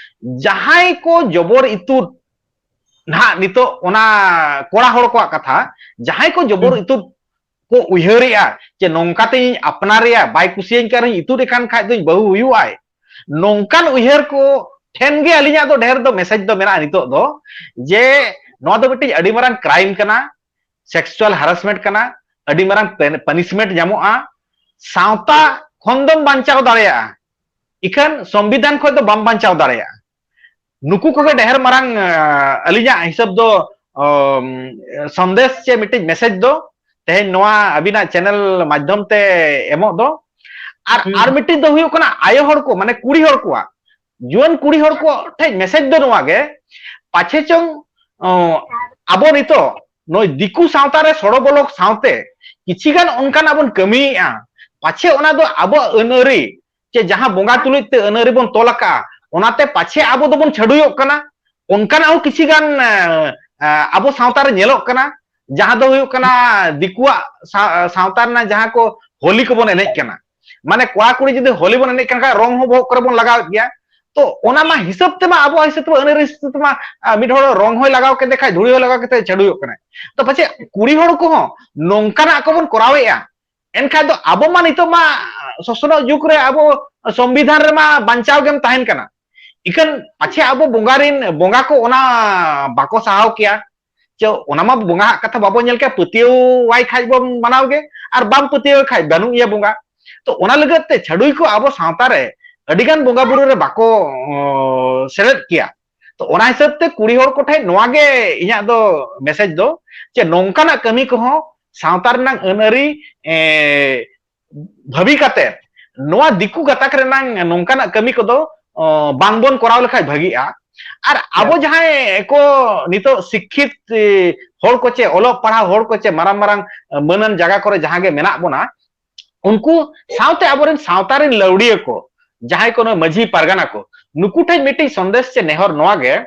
ᱡᱟᱦᱟᱸᱭ ᱠᱚ ᱡᱚᱵᱚᱨ ᱤᱛᱩᱫ ᱱᱟᱦᱟᱜ ᱱᱤᱛᱚᱜ ᱚᱱᱟ ᱠᱚᱲᱟ ᱦᱚᱲ ᱠᱚᱣᱟᱜ ᱠᱟᱛᱷᱟ, ᱡᱟᱦᱟᱸᱭ ᱠᱚ ᱡᱚᱵᱚᱨ ᱦᱩᱸ᱾ ᱤᱛᱩᱫ ᱠᱚ ᱩᱭᱦᱟᱹᱨᱮᱜᱼᱟ ᱡᱮ ᱱᱚᱝᱠᱟ ᱛᱮ ᱤᱧ ᱟᱯᱱᱟᱨᱮᱭᱟ, ᱵᱟᱭ ᱠᱩᱥᱤᱭᱟᱹᱧ ᱠᱟᱱ ᱨᱮᱦᱚᱸ ᱤᱛᱩᱫ ᱮ ᱠᱟᱱ ᱠᱷᱟᱡ ᱫᱚᱧ ᱵᱟᱹᱦᱩ ᱦᱩᱭᱩᱜᱼᱟᱭ, ᱱᱚᱝᱠᱟᱱ ᱩᱭᱦᱟᱹᱨ ᱠᱚ ᱴᱷᱮᱱ ᱜᱮ ᱟᱹᱞᱤᱧᱟᱜ ᱫᱚ ᱰᱷᱮᱨ ᱫᱚ ᱢᱮᱥᱮᱡᱽ ᱫᱚ ᱢᱮᱱᱟᱜᱼᱟ ᱱᱤᱛᱚᱜ ᱫᱚ, ᱡᱮ ᱱᱚᱣᱟ ᱫᱚ ᱢᱤᱫᱴᱤᱡ ᱟᱹᱰᱤ ᱢᱟᱨᱟᱝ ᱠᱨᱟᱭᱤᱢ ᱠᱟᱱᱟ, ᱥᱮᱠᱥᱩᱣᱟᱞ ᱦᱟᱨᱟᱥᱢᱮᱱᱴ ᱠᱟᱱᱟ, ᱟᱹᱰᱤ ᱢᱟᱨᱟᱝ ᱯᱟᱱᱤᱥᱢᱮᱱᱴ ᱧᱟᱢᱚᱜᱼᱟ, ᱥᱟᱶᱛᱟ ᱠᱷᱚᱱ ᱫᱚᱢ ᱵᱟᱧᱪᱟᱣ ᱫᱟᱲᱮᱭᱟᱜᱼᱟ, ᱤᱠᱷᱟᱹᱱ ᱥᱚᱝᱵᱤᱫᱷᱟᱱ ᱠᱷᱚᱱ ᱫᱚ ᱵᱟᱢ ᱵᱟᱧᱪᱟᱣ ᱫᱟᱲᱮᱭᱟᱜᱼᱟ᱾ ᱱᱩᱠᱩ ᱠᱚᱜᱮ ᱰᱷᱮᱨ ᱢᱟᱨᱟᱝ, ᱟᱹᱞᱤᱧᱟᱜ ᱦᱤᱥᱟᱹᱵ ᱫᱚ, ᱥᱚᱱᱫᱮᱥ ᱪᱮ ᱢᱤᱫᱴᱤᱡ ᱢᱮᱥᱮᱡᱽ ᱫᱚ ᱛᱮᱦᱮᱧ ᱱᱚᱣᱟ ᱟᱹᱵᱤᱱᱟᱜ ᱪᱮᱱᱮᱞ ᱢᱟᱫᱽᱫᱷᱚᱢ ᱛᱮ ᱮᱢᱚᱜ ᱫᱚ᱾ ᱟᱨ ᱦᱩᱸ᱾ ᱟᱨ ᱢᱤᱫᱴᱤᱡ ᱫᱚ ᱦᱩᱭᱩᱜ ᱠᱟᱱᱟ ᱟᱭᱳ ᱦᱚᱲ ᱠᱚ, ᱢᱟᱱᱮ ᱠᱩᱲᱤ ᱦᱚᱲ ᱠᱚᱣᱟᱜ, ᱡᱩᱣᱟᱹᱱ ᱠᱩᱲᱤ ᱦᱚᱲ ᱠᱚ ᱴᱷᱮᱡ ᱢᱮᱥᱮᱡᱽ ᱫᱚ ᱱᱚᱣᱟ ᱜᱮ, ᱯᱟᱪᱷᱮ ᱪᱚᱝ, ᱚ, ᱟᱵᱚ ᱱᱤᱛᱚᱜ ᱱᱩᱭ ᱫᱤᱠᱩ ᱥᱟᱶᱛᱟ ᱨᱮ ᱥᱚᱲᱚ ᱵᱚᱞᱚ ᱥᱟᱶᱛᱮ ᱠᱤᱪᱷᱤ ᱜᱟᱱ ᱚᱱᱠᱟᱱᱟᱜ ᱵᱚᱱ ᱠᱟᱹᱢᱤᱭᱮᱫᱼᱟ, ᱯᱟᱪᱷᱮ ᱚᱱᱟ ᱫᱚ ᱟᱵᱚᱣᱟᱜ ᱟᱹᱱ ᱟᱹᱨᱤ ᱪᱮ ᱡᱟᱦᱟᱸ ᱵᱚᱸᱜᱟ ᱛᱩᱞᱩᱡ ᱛᱮ ᱟᱹᱱ ᱟᱹᱨᱤ ᱵᱚᱱ ᱛᱚᱞ ᱟᱠᱟᱫᱼᱟ, ᱚᱱᱟᱛᱮ ᱯᱟᱪᱷᱮ ᱟᱵᱚ ᱫᱚᱵᱚᱱ ᱪᱷᱟᱹᱰᱩᱭᱚᱜ ᱠᱟᱱᱟ᱾ ᱚᱱᱠᱟᱱᱟᱜ ᱦᱚᱸ ᱠᱤᱪᱷᱤ ᱜᱟᱱ, ᱮ, ᱮ, ᱟᱵᱚ ᱥᱟᱶᱛᱟ ᱨᱮ ᱧᱮᱞᱚᱜ ᱠᱟᱱᱟ, ᱡᱟᱦᱟᱸ ᱫᱚ ᱦᱩᱭᱩᱜ ᱠᱟᱱᱟ ᱫᱤᱠᱩᱣᱟᱜ ᱥᱟ-, ᱥᱟᱶᱛᱟ ᱨᱮᱱᱟᱜ ᱡᱟᱦᱟᱸ ᱠᱚ ᱦᱳᱞᱤ ᱠᱚᱵᱚᱱ ᱮᱱᱮᱡ ᱠᱟᱱᱟ, ᱢᱟᱱᱮ ᱠᱚᱲᱟ ᱠᱩᱲᱤ ᱡᱩᱫᱤ ᱦᱳᱞᱤ ᱵᱚᱱ ᱮᱱᱮᱡ ᱠᱟᱱ ᱠᱷᱟᱱ ᱨᱚᱝ ᱦᱚᱸ ᱵᱚᱦᱚᱜ ᱠᱚᱨᱮ ᱵᱚᱱ ᱞᱟᱜᱟᱣᱮᱫ ᱜᱮᱭᱟ᱾ ᱛᱚ ᱚᱱᱟ ᱢᱟ ᱦᱤᱥᱟᱹᱵ ᱛᱮᱢᱟ, ᱟᱵᱚᱣᱟᱜ ᱦᱤᱥᱟᱹᱵ ᱛᱮᱢᱟ, ᱟᱹᱱ ᱟᱹᱨᱤ ᱦᱤᱥᱟᱹᱵ ᱛᱮᱢᱟ, ᱟ, ᱢᱤᱫ ᱦᱚᱲ ᱨᱚᱝ ᱦᱚᱸᱭ ᱞᱟᱜᱟᱣ ᱠᱮᱫᱮ ᱠᱷᱟᱡ ᱫᱷᱩᱲᱤ ᱦᱚᱸᱭ ᱞᱟᱜᱟᱣ ᱠᱮᱫᱮ ᱪᱷᱟᱹᱰᱩᱭᱚᱜ ᱠᱟᱱᱟᱭ᱾ ᱛᱚ ᱯᱟᱪᱮᱫ ᱠᱩᱲᱤ ᱦᱚᱲ ᱠᱚᱦᱚᱸ ᱱᱚᱝᱠᱟᱱᱟᱜ ᱠᱚᱵᱚᱱ ᱠᱚᱨᱟᱣᱮᱫᱼᱟ, ᱮᱱᱠᱷᱟᱱ ᱫᱚ ᱟᱵᱚ ᱢᱟ ᱱᱤᱛᱚᱜ ᱢᱟ ᱥᱚᱥᱱᱚᱜ ᱡᱩᱜᱽ ᱨᱮ ᱟᱵᱚ ᱥᱚᱝᱵᱤᱫᱷᱟᱱ ᱨᱮᱢᱟ ᱵᱟᱧᱪᱟᱣ ᱜᱮᱢ ᱛᱟᱦᱮᱱ ᱠᱟᱱᱟ᱾ ᱤᱠᱷᱟᱹᱱ ᱯᱟᱪᱷᱮ ᱟᱵᱚ ᱵᱚᱸᱜᱟ ᱨᱤᱱ, ᱵᱚᱸᱜᱟ ᱠᱚ ᱚᱱᱟ ᱵᱟᱠᱚ ᱥᱟᱦᱟᱣ ᱠᱮᱭᱟ᱾ ᱪᱮ ᱚᱱᱟ ᱢᱟ ᱵᱚᱸᱜᱟ ᱦᱟᱜ ᱠᱟᱛᱷᱟ ᱵᱟᱵᱚ ᱧᱮᱞ ᱠᱮᱭᱟ, ᱯᱟᱹᱛᱭᱟᱹᱣ ᱟᱭ ᱠᱷᱟᱡ ᱵᱚᱱ ᱢᱟᱱᱟᱣ ᱜᱮ, ᱟᱨ ᱵᱟᱢ ᱯᱟᱹᱛᱭᱟᱹᱣ ᱠᱷᱟᱡ ᱵᱟᱹᱱᱩᱜ ᱮᱭᱟ ᱵᱚᱸᱜᱟ᱾ ᱛᱚ ᱚᱱᱟ ᱞᱟᱹᱜᱤᱫ ᱛᱮ ᱪᱷᱟᱹᱰᱩᱭ ᱠᱚ ᱟᱵᱚ ᱥᱟᱶᱛᱟ ᱨᱮ ᱟᱹᱰᱤ ᱜᱟᱱ ᱵᱚᱸᱜᱟ ᱵᱩᱨᱩ ᱨᱮ ᱵᱟᱠᱚ, ᱚ, ᱥᱮᱞᱮᱫ ᱠᱮᱭᱟ᱾ ᱛᱚ ᱚᱱᱟ ᱦᱤᱥᱟᱹᱵ ᱛᱮ ᱠᱩᱲᱤ ᱦᱚᱲ ᱠᱚ ᱴᱷᱮᱱ ᱱᱚᱣᱟ ᱜᱮ ᱤᱧᱟᱹᱜ ᱫᱚ ᱢᱮᱥᱮᱡᱽ ᱫᱚ, ᱡᱮ ᱱᱚᱝᱠᱟᱱᱟᱜ ᱠᱟᱹᱢᱤ ᱠᱚᱦᱚᱸ ᱥᱟᱶᱛᱟ ᱨᱮᱱᱟᱜ ᱟᱹᱱ ᱟᱹᱨᱤ, ᱮ, ᱵᱷᱟᱹᱵᱤ ᱠᱟᱛᱮ ᱱᱚᱣᱟ ᱫᱤᱠᱩ ᱜᱟᱛᱟᱠ ᱨᱮᱱᱟᱜ ᱱᱚᱝᱠᱟᱱᱟᱜ ᱠᱟᱹᱢᱤ ᱠᱚᱫᱚ, ᱚ, ᱵᱟᱝᱵᱚᱱ ᱠᱚᱨᱟᱣ ᱞᱮᱠᱷᱟᱡ ᱵᱷᱟᱹᱜᱤᱜᱼᱟ᱾ ᱟᱨ ᱟᱵᱚ ᱡᱟᱦᱟᱸᱭ ᱠᱚ ᱱᱤᱛᱚᱜ ᱥᱤᱠᱠᱷᱤᱛ, ᱮ, ᱦᱚᱲ ᱠᱚ ᱪᱮ ᱚᱞᱚᱜ ᱯᱟᱲᱦᱟᱣ ᱦᱚᱲ ᱠᱚ ᱪᱮ ᱢᱟᱨᱟᱝ ᱢᱟᱨᱟᱝ, ᱮ, ᱢᱟᱹᱱᱟᱱ ᱡᱟᱭᱜᱟ ᱠᱚᱨᱮ ᱡᱟᱦᱟᱸ ᱜᱮ ᱢᱮᱱᱟᱜ ᱵᱚᱱᱟ, ᱩᱱᱠᱩ ᱥᱟᱶᱛᱮ ᱟᱵᱚᱨᱮᱱ ᱥᱟᱶᱛᱟ ᱨᱮᱱ ᱞᱟᱹᱣᱲᱤᱭᱟᱹ ᱠᱚ, ᱡᱟᱦᱟᱸᱭ ᱠᱚ ᱱᱚᱣᱟ ᱢᱟᱹᱡᱷᱤ ᱯᱟᱨᱜᱟᱱᱟ ᱠᱚ, ᱱᱩᱠᱩ ᱴᱷᱮᱱ ᱢᱤᱫᱴᱤᱡ ᱥᱚᱱᱫᱮᱥ ᱪᱮ ᱱᱮᱦᱚᱨ ᱱᱚᱣᱟ ᱜᱮ,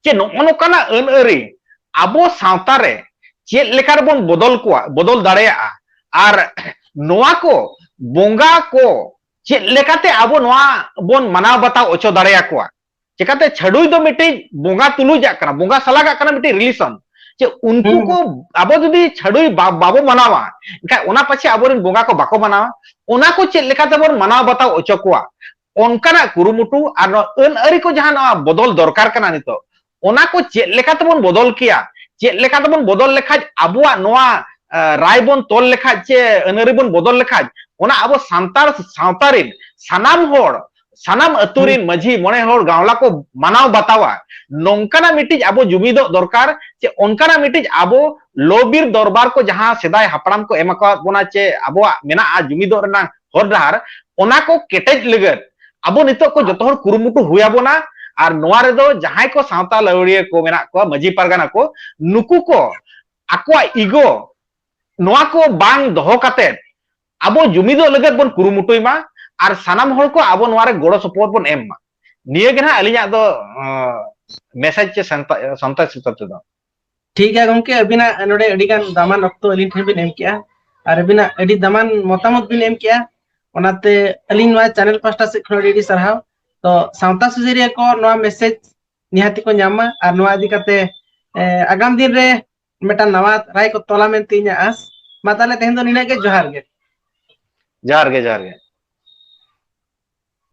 ᱡᱮ ᱱᱚᱜᱼᱚ ᱱᱚᱝᱠᱟᱱᱟᱜ ᱟᱹᱱ ᱟᱹᱨᱤ ᱟᱵᱚ ᱥᱟᱶᱛᱟ ᱨᱮ ᱪᱮᱫ ᱞᱮᱠᱟ ᱨᱮᱵᱚᱱ ᱵᱚᱫᱚᱞ ᱠᱚᱣᱟ, ᱵᱚᱫᱚᱞ ᱫᱟᱲᱮᱭᱟᱜᱼᱟ, ᱟᱨ ᱱᱚᱣᱟ ᱠᱚ ᱵᱚᱸᱜᱟ ᱠᱚ ᱪᱮᱫ ᱞᱮᱠᱟᱛᱮ ᱟᱵᱚ ᱱᱚᱣᱟ ᱵᱚᱱ ᱢᱟᱱᱟᱣ ᱵᱟᱛᱟᱣ ᱦᱚᱪᱚ ᱫᱟᱲᱮᱭᱟᱠᱚᱣᱟ? ᱪᱮᱠᱟᱛᱮ ᱪᱷᱟᱹᱰᱩᱭ ᱫᱚ ᱢᱤᱫᱴᱤᱡ ᱵᱚᱸᱜᱟ ᱛᱩᱞᱩᱡᱟᱜ ᱠᱟᱱᱟ, ᱵᱚᱸᱜᱟ ᱥᱟᱞᱟᱜᱟᱜ ᱠᱟᱱᱟ ᱢᱤᱫᱴᱤᱡ relation᱾ ᱪᱮ ᱩᱱᱠᱩ ᱦᱩᱸ᱾ ᱠᱚ, ᱟᱵᱚ ᱡᱩᱫᱤ ᱪᱷᱟᱹᱰᱩᱭ ᱵᱟ-, ᱵᱟᱵᱚ ᱢᱟᱱᱟᱣᱟ, ᱮᱱᱠᱷᱟᱱ ᱚᱱᱟ ᱯᱟᱪᱷᱮ ᱟᱵᱚᱨᱮᱱ ᱵᱚᱸᱜᱟ ᱠᱚ ᱵᱟᱠᱚ ᱢᱟᱱᱟᱣᱟ᱾ ᱚᱱᱟ ᱠᱚ ᱪᱮᱫ ᱞᱮᱠᱟᱛᱮᱵᱚᱱ ᱢᱟᱱᱟᱣ ᱵᱟᱛᱟᱣ ᱦᱚᱪᱚ ᱠᱚᱣᱟ, ᱚᱱᱠᱟᱱᱟᱜ ᱠᱩᱨᱩᱢᱩᱴᱩ ᱟᱨ ᱱᱚᱣᱟ ᱟᱹᱱ ᱟᱹᱨᱤ ᱠᱚ ᱡᱟᱦᱟᱸ ᱱᱚᱣᱟ ᱵᱚᱫᱚᱞ ᱫᱚᱨᱠᱟᱨ ᱠᱟᱱᱟ ᱱᱤᱛᱚᱜ, ᱚᱱᱟ ᱠᱚ ᱪᱮᱫ ᱞᱮᱠᱟ ᱛᱮᱵᱚᱱ ᱵᱚᱫᱚᱞ ᱠᱮᱭᱟ, ᱪᱮᱫ ᱞᱮᱠᱟ ᱛᱮᱵᱚᱱ ᱵᱚᱫᱚᱞ ᱞᱮᱠᱷᱟᱡ ᱟᱵᱚᱣᱟᱜ ᱱᱚᱣᱟ, ᱟ, ᱨᱟᱭ ᱵᱚᱱ ᱛᱚᱞ ᱞᱮᱠᱷᱟᱡ ᱪᱮ ᱟᱹᱱ ᱟᱹᱨᱤ ᱵᱚᱱ ᱵᱚᱫᱚᱞ ᱞᱮᱠᱷᱟᱡ, ᱚᱱᱟ ᱟᱵᱚ ᱥᱟᱱᱛᱟᱲ ᱥᱟᱶᱛᱟ ᱨᱮᱱ ᱥᱟᱱᱟᱢ ᱦᱚᱲ, ᱥᱟᱱᱟᱢ ᱟᱹᱛᱩ ᱦᱩᱸ᱾ ᱨᱮᱱ ᱢᱟᱹᱡᱷᱤ ᱢᱚᱬᱮ ᱦᱚᱲ ᱜᱟᱶᱞᱟ ᱠᱚ ᱢᱟᱱᱟᱣ ᱵᱟᱛᱟᱣᱟ᱾ ᱱᱚᱝᱠᱟᱱᱟᱜ ᱢᱤᱫᱴᱤᱡ ᱟᱵᱚ ᱡᱩᱢᱤᱫᱚᱜ ᱫᱚᱨᱠᱟᱨ, ᱪᱮ ᱚᱱᱠᱟᱱᱟᱜ ᱢᱤᱫᱴᱤᱡ ᱟᱵᱚ ᱞᱚᱵᱤᱨ ᱫᱚᱨᱵᱟᱨ ᱠᱚ ᱡᱟᱦᱟᱸ ᱥᱮᱫᱟᱭ ᱦᱟᱯᱲᱟᱢ ᱠᱚ ᱮᱢ ᱟᱠᱟᱫ ᱵᱚᱱᱟ, ᱪᱮ ᱟᱵᱚᱣᱟᱜ ᱢᱮᱱᱟᱜᱼᱟ ᱡᱩᱢᱤᱫᱚᱜ ᱨᱮᱱᱟᱜ ᱦᱚᱨ ᱰᱟᱦᱟᱨ, ᱚᱱᱟ ᱠᱚ ᱠᱮᱴᱮᱡ ᱞᱟᱹᱜᱤᱫ ᱟᱵᱚ ᱱᱤᱛᱚᱜ ᱠᱚ ᱡᱚᱛᱚ ᱦᱚᱲ ᱠᱩᱨᱩᱢᱩᱴᱩ ᱦᱩᱭ ᱟᱵᱚᱱᱟ᱾ ᱟᱨ ᱱᱚᱣᱟ ᱨᱮᱫᱚ ᱡᱟᱦᱟᱸᱭ ᱠᱚ ᱥᱟᱶᱛᱟ ᱞᱟᱹᱣᱲᱤᱭᱟᱹ ᱠᱚ ᱢᱮᱱᱟᱜ ᱠᱚᱣᱟ, ᱢᱟᱹᱡᱷᱤ ᱯᱟᱨᱜᱟᱱᱟ ᱠᱚ, ᱱᱩᱠᱩ ᱠᱚ ᱟᱠᱚᱣᱟᱜ ego ᱱᱚᱣᱟ ᱠᱚ ᱵᱟᱝ ᱫᱚᱦᱚ ᱠᱟᱛᱮᱫ ᱟᱵᱚ ᱡᱩᱢᱤᱫᱚᱜ ᱞᱟᱹᱜᱤᱫ ᱵᱚᱱ ᱠᱩᱨᱩᱢᱩᱴᱩᱭ ᱢᱟ ᱟᱨ ᱥᱟᱱᱟᱢ ᱦᱚᱲ ᱠᱚ ᱟᱵᱚ ᱱᱚᱣᱟ ᱨᱮ ᱜᱚᱲᱚ ᱥᱚᱯᱚᱦᱚᱫ ᱵᱚᱱ ᱮᱢ ᱢᱟ᱾ ᱱᱤᱭᱟᱹ ᱜᱮ ᱱᱟᱦᱟᱜ ᱟᱹᱞᱤᱧᱟᱜ ᱫᱚ, ᱟᱸ, message ᱪᱮ ᱥᱟᱱᱛᱟ-, ᱥᱟᱱᱛᱟᱲ ᱥᱤᱥᱴᱟᱨ ᱛᱮᱫᱚ᱾ ᱴᱷᱤᱠ ᱜᱮᱭᱟ ᱜᱚᱢᱠᱮ, ᱟᱹᱵᱤᱱᱟᱜ ᱱᱚᱰᱮ ᱟᱹᱰᱤ ᱜᱟᱱ ᱫᱟᱢᱟᱱ ᱚᱠᱛᱚ ᱟᱹᱞᱤᱧ ᱴᱷᱮᱱ ᱵᱤᱱ ᱮᱢ ᱠᱮᱜᱼᱟ ᱟᱨ ᱟᱹᱵᱤᱱᱟᱜ ᱟᱹᱰᱤ ᱫᱟᱢᱟᱱ ᱢᱚᱛᱟᱢᱚᱛ ᱵᱤᱱ ᱮᱢ ᱠᱮᱜᱼᱟ, ᱚᱱᱟᱛᱮ ᱟᱹᱞᱤᱧ ᱱᱚᱣᱟ channel ᱯᱟᱦᱴᱟ ᱥᱮᱫ ᱠᱷᱚᱱ ᱟᱹᱰᱤ ᱟᱹᱰᱤ ᱥᱟᱨᱦᱟᱣ᱾ ᱛᱚ ᱥᱟᱶᱛᱟ ᱥᱩᱥᱟᱹᱨᱤᱭᱟᱹ ᱠᱚ ᱱᱚᱣᱟ message ᱱᱤᱦᱟᱹᱛ ᱠᱚ ᱧᱟᱢ ᱢᱟ ᱟᱨ ᱱᱚᱣᱟ ᱤᱫᱤ ᱠᱟᱛᱮ, ᱮ, ᱟᱜᱟᱢ ᱫᱤᱱ ᱨᱮ ᱢᱤᱫᱴᱟᱝ ᱱᱟᱣᱟ ᱨᱟᱭ ᱠᱚ ᱛᱚᱞᱟ ᱢᱮᱱᱛᱮ ᱤᱧᱟᱹᱜ ᱟᱸᱥ᱾ ᱢᱟ ᱛᱟᱦᱞᱮ ᱛᱮᱦᱮᱧ ᱫᱚ ᱱᱤᱱᱟᱹᱜ ᱜᱮ, ᱡᱚᱦᱟᱨ ᱜᱮ᱾ ᱡᱚᱦᱟᱨ ᱜᱮ, ᱡᱚᱦᱟᱨ ᱜᱮ᱾